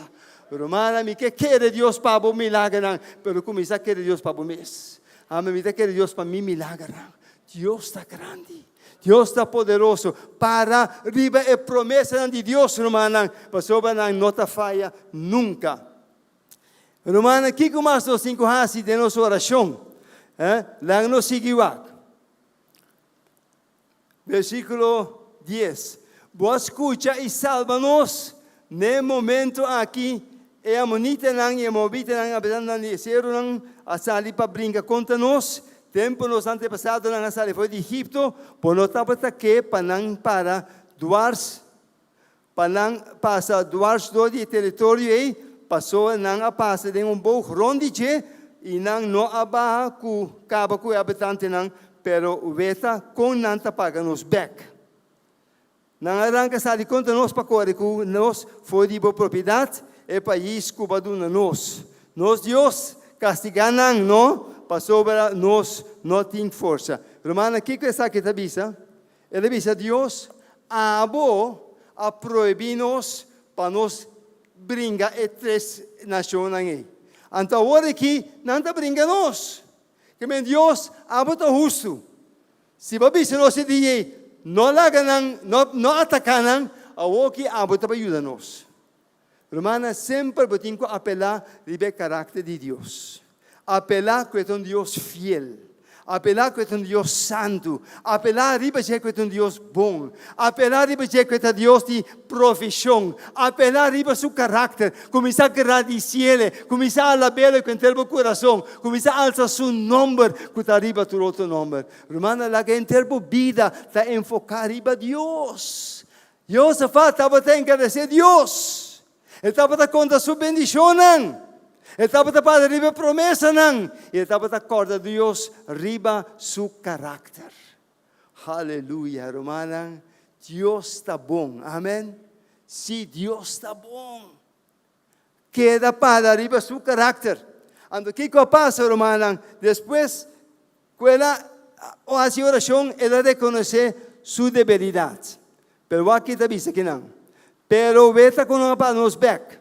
Rumannan, mi ke kere Dios pa bo milagernan, pero kuminsá kere Dios pa bo mes. Amen. Mi ta kere Dios pa mi milagernan. Dios ta grandi. Dios ta poderoso. Para riba e promesanan di Dios, rumannan, pasobra nan no ta faya nunka. Rumannan, kiko mas nos tin ku hasi den nos orashon? Eh? Laga nos sigui wak. Versíkulo 10. Bo a skucha i salba nos. N'e momento aki, e amonitanan i e moabitanan, habitantenan di e serunan, a sali pa bringa kontra nos. Tempu nos antepasadonan a sali for di Egipto, bo no tabata ke pa nan para dwars Pa nan pasa dwars dor di e teritorio ei, pasobra nan a pasa den un boog rond di dje, i nan no a baha ku kaba ku e habitantenan. pero weta kon nan ta paga nos bèk. Nan a ranka sali kontra nos pa kore ku nos for di bo propiedat, e pais ku bo a duna nos. Nos Dios, kastigá nan no, pasobra nos no tin forsa. Rumannan, kiko esaki ta bisa? El a bisa Dios, Abo a prohibí nos pa nos bringa e tres nashonnan ei. Anto awor aki nan ta bringa nos. Ke men Dios, abo ta hustu. Si bo bisa nos e dia ei, no laga nan, no, no ataká nan, awor ki abo ta bai yuda nos. Rumannan, semper bo tin ku apelá riba e karakter di Dios. Apelá ku e ta un Dios fiel. Apelá ku e ta un Dios santu. Apelá riba dje ku e ta un Dios bon. Apelá riba dje ku e ta Dios di provishon. Apelá riba su karakter. Kuminsá gradisiele. Kuminsá alab'el ku henter bo kurason. Kuminsá alsa su nòmber ku ta riba tur otro nòmber. Rumannan, laga henter bo bida ta enfoká riba Dios. Josafat tabata engradesé Dios. E tabata konta su bendishonnan. E tabata para riba e promesanan. I e tabata kòrda Dios riba su karakter. Haleluya, rumannan. Dios ta bon. Amen. Sí, Dios ta bon. Keda para riba su karakter. Anto kiko a pasa, rumannan? Despues ku el a hasi orashon, el a rekonosé su debilidat. Pero wak ki ta bisa kinan. Pero weta ku nan a para nos bèk.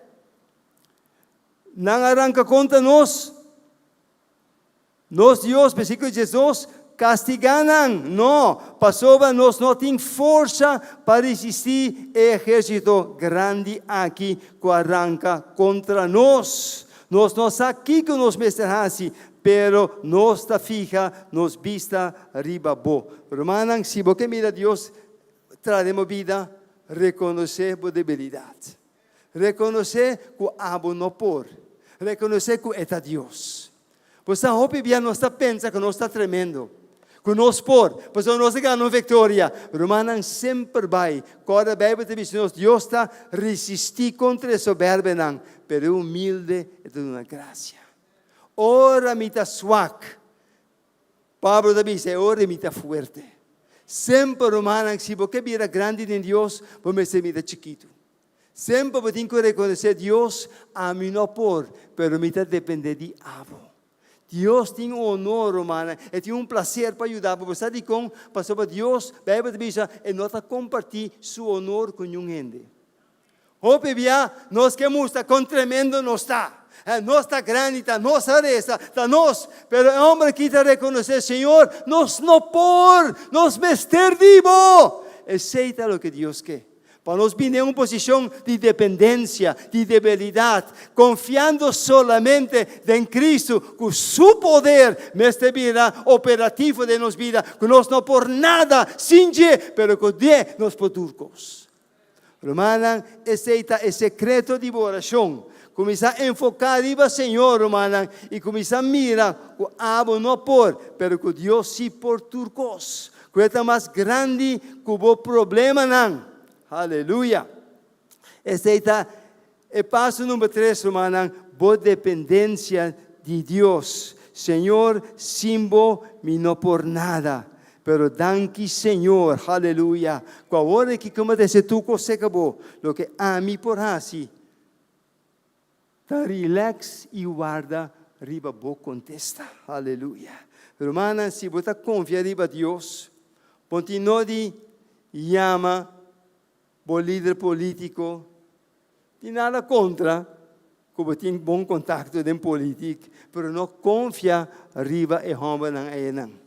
Nan a ranka kontra nos. Nos Dios, versíkulo 12, kastigá nan? No, pasobra nos no tin forsa pa resistí e ehérsito grandi aki ku a ranka kontra nos. Nos no sa kiko nos mester hasi, pero nos ta fiha nos bista riba bo. Rumannan, si bo ke mira Dios traha den bo bida, rekonosé bo debilidat. Rekonosé ku abo no por. Rekonosé ku e ta Dios. Bo sa hopi bia nos ta pensa ku nos ta tremendo, ku nos por, pasobra nos a gana un viktoria. Rumannan semper bai kòrda Beibel ta bisa nos Dios ta risistí kontra e soberbenan, pero e humilde e ta duna grasia. Ora mi ta swak, Pablo ta bisa, e ora mi ta fuerte. Semper rumannan si bo ke bira grandi den Dios, bo mester bira chikitu. Semper bo tin ku rekonosé Dios, ami no por, pero mi ta dependé di abo. Dios tin un honor, rumannan, e tin un plaser pa yuda bo. Bo sa dikon? Pasobra Dios, Beibel ta bisa, e no ta kompartí su honor ku niun hende. Hopi bia nos ke mustra kon tremendo nos ta. Nos ta grandi, ta nos a resa, ta nos. Pero e homber aki ta rekonosé, Señor, nos no por, nos mester di bo. Esei ta loke Dios ke. Pa nos bini den un posishon di dependensia, di debilidat, konfiando solamente den Kristu ku Su poder mester bira operativo den nos bida, ku nos no por nada sin dje, pero ku dje nos por tur kos. Rumannan, esei ta e sekreto di bo orashon. Kuminsá enfoká riba Señor, rumannan, i kuminsá mira ku abo no por, pero ku Dios sí por tur kos. Ku e ta mas grandi ku bo problemanan. Haleluya! Esei ta e paso number tres, rumannan, bo dependensia di Dios. Señor, sin bo mi no por nada. Pero danki Señor, haleluya, ku awor aki ku mi a trese tur kos serka bo, loke ami por hasi Ta relax i warda riba bo kontesta. Aleluya. Rumannan, si bo ta konfia riba Dios, bo tin no di yama bo lider polítiko. Tin nada kontra ku bo tin bon kontakto den politik, pero no konfia riba e hòmbernan einan.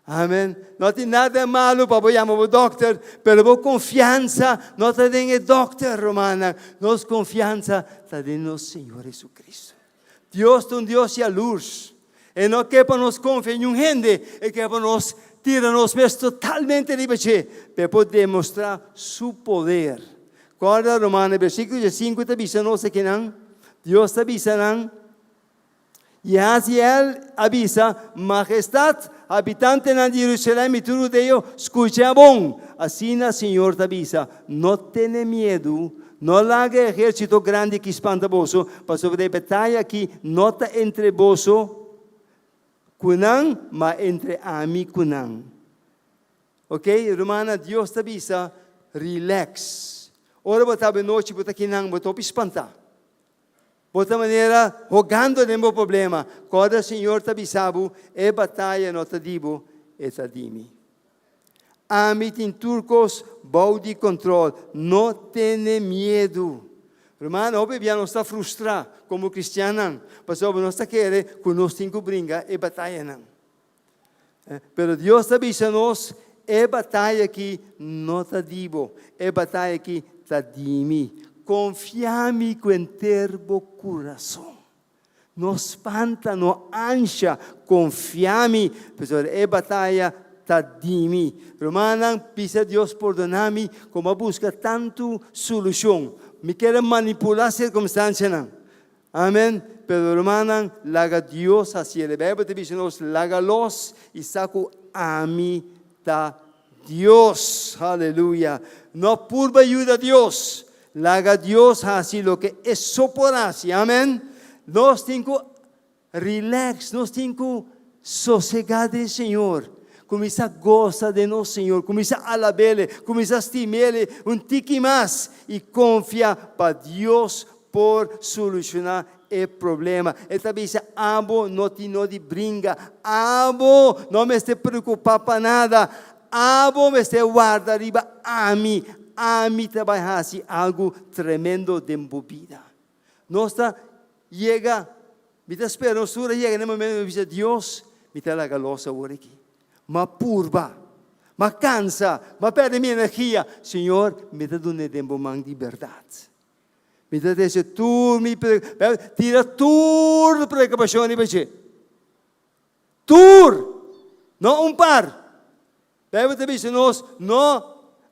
Amen. No tin nada malu pa bo yama bo dokter, pero bo konfiansa no ta den e dokter, rumannan. Nos konfiansa ta den nos Señor Jesucristo. Dios ta un Dios yalurs. E no ke pa nos konfia niun hende, e ke pa nos tira nos mes totalmente riba dje, pa e por demostrá su poder. Kòrda, rumannan, versíkulo diesinku ta bisa nos akinan, Dios ta bisa nan, Jahaziel a bisa, Mahestat, habitantenan di Jerusalèm i tur hudeo, skucha bon! Asina señor ta bisa, No tene miedu, no laga e ehérsito grandi aki spanta boso, pasobra e bataya aki no ta entre boso. Ku nan, ma entre ami ku nan. Ok, rumannan, Dios ta bisa, relax. Ora bo ta nochi, bo ta kinan, bo ta hopi spantá. Bo ta manera hogando den bo problema. Kòrda Señor ta bisa bo, e bataya no ta di bo, e ta di mi. Ami tin tur kos bou di kontrol. No tene miedu. Ruman, hopi bia nos ta frustrá komo kristiannan, pasobra nos ta kere ku nos tin ku bringa e batayanan. Pero Dios ta bisa nos, E bataya aki no ta di bo, e bataya aki ta di mi. Konfia mi ku henter bo kurason. No spanta, no ansha, konfia mi, pasobra e bataya ta di mi. Rumannan, bisa Dios pordona mi ku mi a buska tantu solushon. Mi kier a manipulá sirkumstansianan. Amen. Pero rumannan, laga Dios hasiel. E Bijbel ta bisa nos, laga los i sa ku ami ta Dios. Aleluya. No purba yuda Dios. Laga Dios hasi loke e so por hasi. Amen. Nos tin ku Relax, nos tin cu sosega den Señor, cuminsa goza den nos Señor, cuminsa alabele, cuminsa stimele un tiki mas y confia pa Dios por soluciona e problema. E ta bisa, Abo no tin no di bringa, abo no mester preocupa pa nada, abo mester warda riba ami, ami ta bay haci algo tremendo den bo bida. Nos ta yega, mi ta spera nos tur a yega na e momento mi bisa, Dios, mi ta laga los awor aki. M'a purba, m'a kansa, m'a pèrdè mi energia. Señor, mi ta dun'é den bo man di bèrdat. Mi ta trese tur mi tira tur preokupashon riba dje. Tur! No un par. Bijbel ta bisa nos, No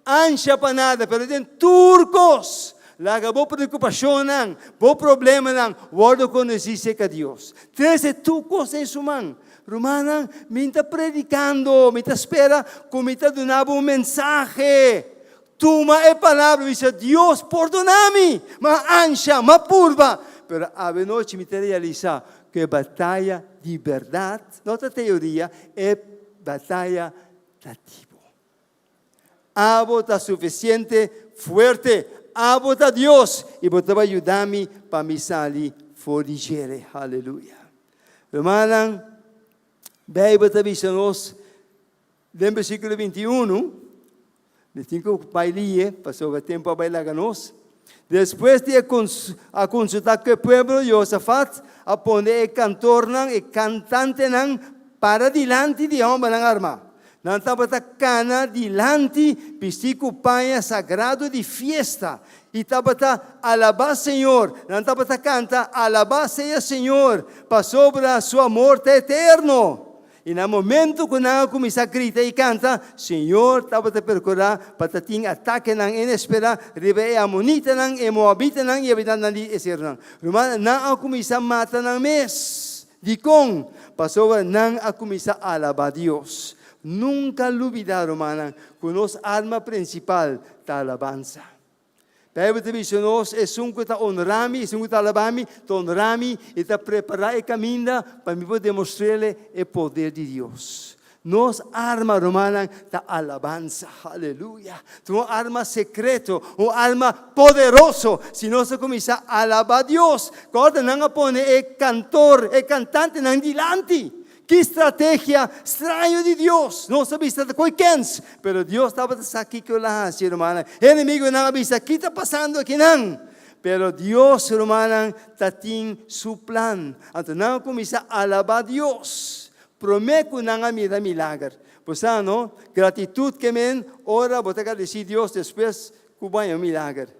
ansha pa nada, pero den tur kos, laga bo preokupashonnan, bo problemanan wòrdu konosí serka Dios. Trese tur kos den su man. Rumannan, mi ta predikando, mi ta spera ku mi ta duna bo un mensahe. Tuma e palabra i bisa, Dios, pordona mi, m'a ansha, m'a purba. Pero awenochi mi ta realisá ku e bataya di bèrdat no ta teoria, e bataya ta di bo. Abo ta sufisiente fuerte, abo ta Dios i bo ta bai yuda mi pa mi sali for di djere. Haleluya. Rumannan, Beibel ta bisa nos Den versíkulo 21, mi tin ku bai lie, pasobra tempu a bai laga nos. Despues di a konsultá ku e pueblo, Josafat a pone e kantornan, e kantantenan, para dilanti di e hòmbernan armá. Nan tabata kana dilanti, bistí ku paña sagrado di fiesta, i tabata alabá señor. Nan tabata kanta, Alabá sea señor, pasobra su amor ta eterno. I na momento ku nan a kuminsá grita i kanta, Señor tabata perkurá pa ta tin atakenan inesperá riba e amonitanan, e moabitanan i habitantenan di e serunan. Rumannan, nan a kuminsá mata nan mes. Dikon? Pasobra nan a kuminsá alabá Dios. Nunka lubidá, rumannan, ku nos arma prinsipal ta alabansa. Bijbel ta bisa nos, Esun ku ta onrá mi, esun ku ta alabá mi, ta onrá mi i ta prepará e kaminda pa mi por demostr'é e poder di Dios. Nos arma, rumannan, ta alabansa. Aleluya! Ta un arma sekreto, un arma poderoso. Si nos a kuminsá alabá Dios, kòrda nan a pone e kantor, e kantantenan dilanti. Ki strategia straño di Dios! Nos a bisa ta koe kens, pero Dios tabata sa kiko el a hasi, rumannan. E enemigunan a bisa, Ki ta pasando akinan? Pero Dios, rumannan, ta tin su plan. Anto nan a kuminsá alabá Dios promé ku nan a mira milager. Bo sa, no? Gratitut ke men ora bo ta gradisí Dios despues ku bo haña un milager.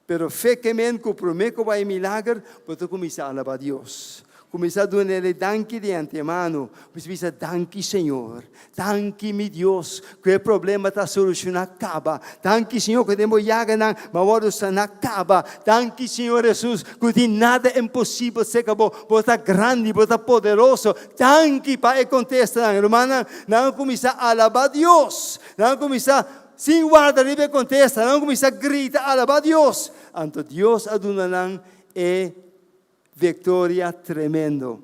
Pero fe ke men ku promé ku bai milager, bo ta kuminsá alabá Dios. Kuminsá dun'El e danki di antemano. Bo ta bisa, Danki Señor. Danki mi Dios ku e problema ta solushoná kaba. Danki Señor ku den bo yaganan mi a wòrdu saná kaba. Danki Señor Hesus ku tin nada imposibel serka bo. Bo ta grandi, bo ta poderoso. Danki pa e kontestanan. Rumannan, nan a kuminsá alabá Dios. Nan a kuminsá Sin warda riba e kontesta, nan kuminsá grita, Alabá Dios! Anto Dios a duna nan e viktoria tremendo.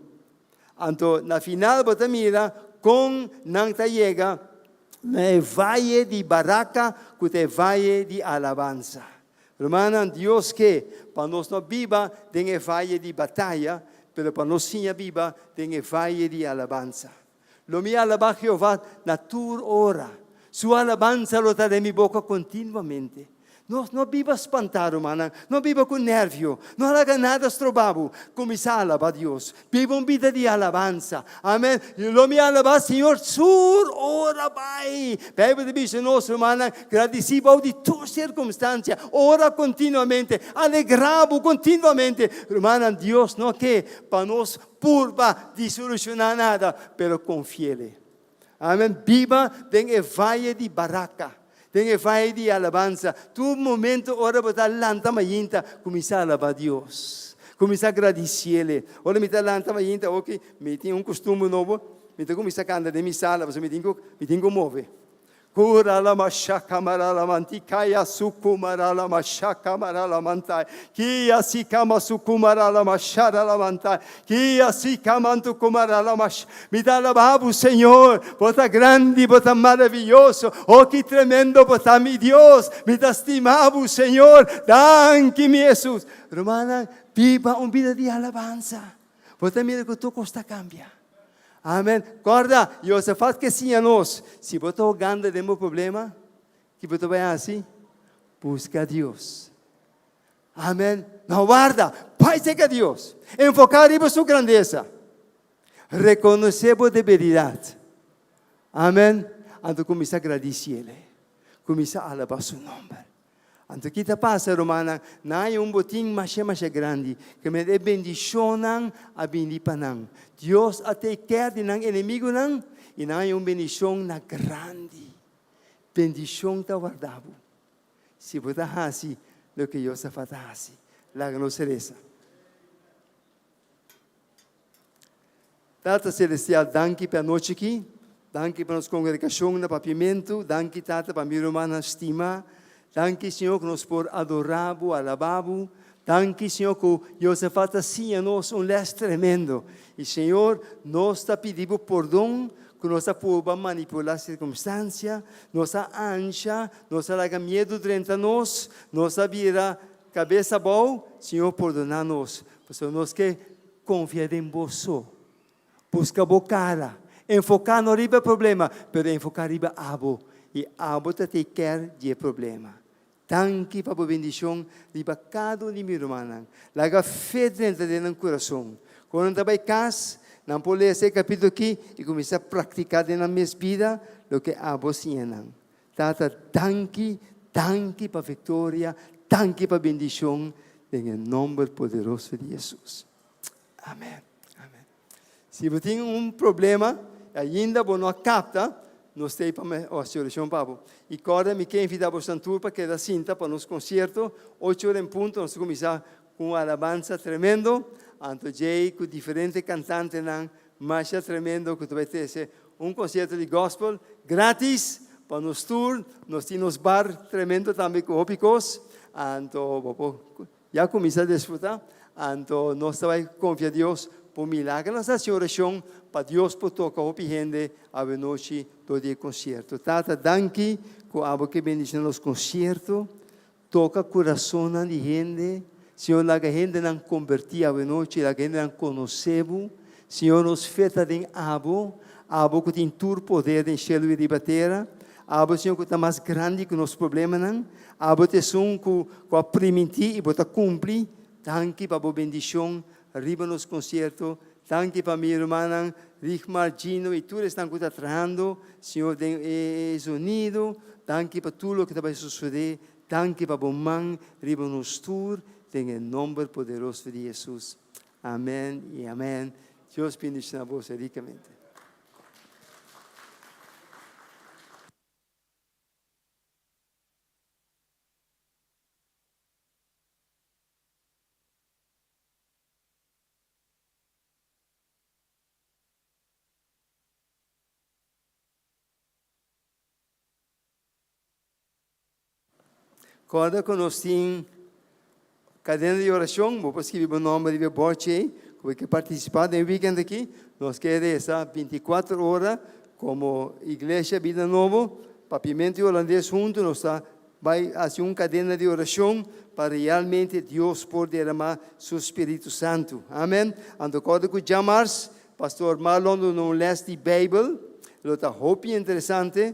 Anto na final bo ta mira kon nan ta yega na e vaye di Baraka ku ta e vaye di alabansa. Rumannan, Dios ke pa nos no biba den e vaye di bataya, pero pa nos siña biba den e vaye di alabansa. Lo mi alabá Jehová na tur ora. Su alabansa lo ta den mi boka kontinuamente. Nos no biba spantá, rumannan. No biba ku nèrvio. No laga nada stroba bo. Kuminsá alabá Dios. Biba un bida di alabansa. Amèn. Lo mi alabá Señor tur ora bai. Beibel ta bisa nos, rumannan, gradisí bou di tur sirkunstansia. Ora kontinuamente. Alegrá bo kontinuamente. Rumannan, Dios no ke pa nos purba di solushoná nada, pero konfi'El. Amen. Biba den e vaye di baraka, den e vaye di alabansa. Tur momento ora bo ta lanta mainta, kuminsá alabá Dios. Kuminsá gradisiele. Ora mi ta lanta mainta, oki, mi tin un kustumber nobo, mi ta kuminsá kanta den mi sala, pasobra mi tin ku, mi tin ku move. Kuralamashakamaralamantikaia sukumaralamashakamaralamanta kia sikama sukumaralamasharalamantai kia sikamantukumaralamash Mi ta alabá bo, Señor, bo ta grandi, bo ta maraviyoso, oh ki tremendo bo ta, mi Dios, mi ta stima bo, Señor, danki mi Hesus. Rumannan, biba un bida di alabansa, bo ta mira ku tur kos ta kambia. Amen. Kòrda, Josafat ke siña nos, si bo ta hogando den bo problema, ki bo ta bai hasi? Buska Dios. Amen. No warda, bai serka Dios. Enfoká riba su grandesa. Rekonosé bo debilidat. Amen. Anto kuminsá gradisiele. Kuminsá alabá su nòmber. Anto ki ta pasa, rumannan? Nan haña un botin masha masha grandi, ke mester e bendishonnan a bini pa nan. Dios a take care di nan enemigunan i nan haña un bendishon na grandi. Bendishon ta warda bo si bo ta hasi loke Josafat a hasi. Laga nos resa. Tata Celestial, danki pa e anochi aki. Danki pa nos congregacion na Papiamentu. Danki, Tata, pa mi rumannan stima. Danki, Señor, cu nos por adora Bo, alaba Bo. Danki, Señor, cu Josafat a siña nos un les tremendo. Y, Señor, nos ta pidi Bo pordon cu nos a purba manipula circumstancia, nos a ansha, nos a laga miedo drenta nos, nos a bira cabes abou. Señor, pordona nos, pasobra nos ke Konfia den bo so. Buska bo kara. Enfoká no riba e problema, pero enfoká riba abo. I abo ta take care di e problema. Danki pa bo bendishon riba kada un di mi rumannan. Laga fe drenta den nan kurason. Ku nan ta bai kas, nan por lesa e kapítulo akí i kuminsá praktiká den nan mes bida loke abo siña nan. Tata, danki, danki pa viktoria, danki pa bendishon, den e nomber poderoso di Hesus. Amen. Amen. Si bo tin un problema, ainda bo no a kapta, nos ta ei pa hasi orashon pa bo. I kòrda mi ke invitá bosan tur pa keda sinta pa nos konsierto, ocho ora en punto nos ta kuminsá ku un alabansa tremendo, anto djei ku diferente kantantenan Masha tremendo cu ta bay trece un concierto di gospel gratis pa nos tur. Nos tin nos bar tremendo tambe cu hopi cos. Anto bo por ya cuminsa disfruta. Anto nos ta bay confia Dios por milagro. Nos ta haci oracion pa Dios por toca hopi hende awe nochi door di e concierto. Tata danki cu abo ke bendiciona nos concierto. Toka kurasonnan di hende, Señor, laga hendenan kombertí awenochi, laga hendenan konosé Bo. Señor, nos fe ta den Abo, Abo ku tin tur poder den shelu i riba tera. Abo, Señor, ku ta mas grandi ku nos problemanan. Abo ta esun ku ku a primintí i Bo ta kumpli. Danki pa Bo bendishon riba nos konsierto. Danki pa mi rumannan Rigmar, Gino i tur esnan ku ta trahando, Señor, den e zonido. Danki pa tur loke ta bai sosodé. Danki pa bo man riba nos tur, den e nomber poderoso di Hesus. Amen i amen. Dios bendiciona boso ricamente. Kòrda ku nos tin kadena di orashon, bo por skibi bo nòmber riba e bòrchi ei. ku ke partisipá den e wikènt aki, nos ke resa bintikuater ora komo Iglesia Bida Nobo, Papiamentu i Holandes huntu nos ta bai hasi un kadena di orashon pa realmente Dios por deramá su Spiritu Santu. Amen. Anto kòrda ku djamars Pastor Marlon duna un lès di Beibel, lo ta hopi interesante.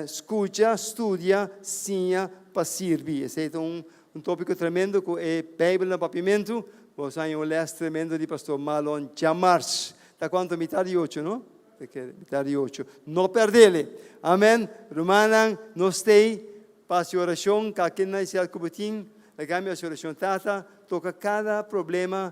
Skucha, studia, siña pa sirbi. Esei ta un tópiko tremendo ku e Beibel na papiamentu. Bo haña un lès tremendo di Pastor Marlon djamars. Ta kuantu? Mitar di ocho, no? Mitar di ocho. No pèrdele. Amen. Rumannan, nos stei pa hasi orashon. Kalke necesidad ku bo tin, laga mi hasi orashon. Tata, toka kada problema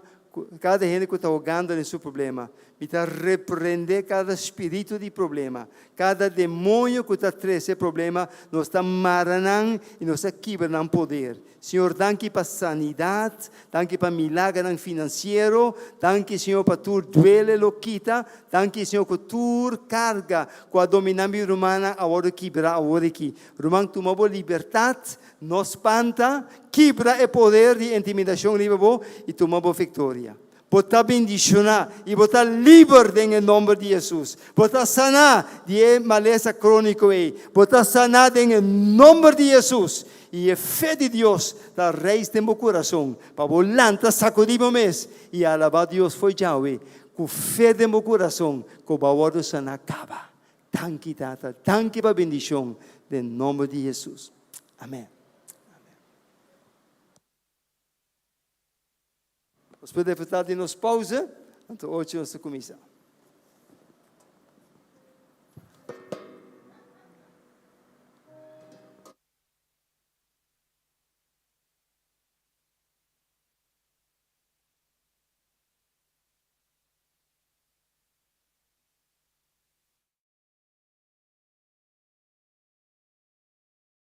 Kada hende ku ta hogando den su problema, mi ta reprendé kada spiritu di problema, kada demoño ku ta trese problema, nos ta mara nan i nos ta kibra nan poder. Señor, danki pa sanidat, danki pa milagernan finansiero, danki, Señor, pa tur duele lo kita, danki, Señor, ku tur karga ku a dominá mi rumannan a wòrdu kibrá awor aki. Ruman, tuma bo libertat. No spanta, kibra e poder di intimidashon riba bo i tuma bo viktoria. Bo ta bendishoná i bo ta liber den e nòmber di Hesus. Bo ta saná di e malesa króniko ei. Bo ta saná den e nòmber di Hesus. I e fe di Dios ta reis den bo kurason pa bo lanta sakudí bo mes i alabá Dios fo'i djawe ku fe den bo kurason ku bo a wòrdu saná kaba. Danki Tata, danki pa bendishon den nòmber di Hesus. Amen. Amen. Nos por disfrutá di nos pausa, anto ochi nos ta kuminsá.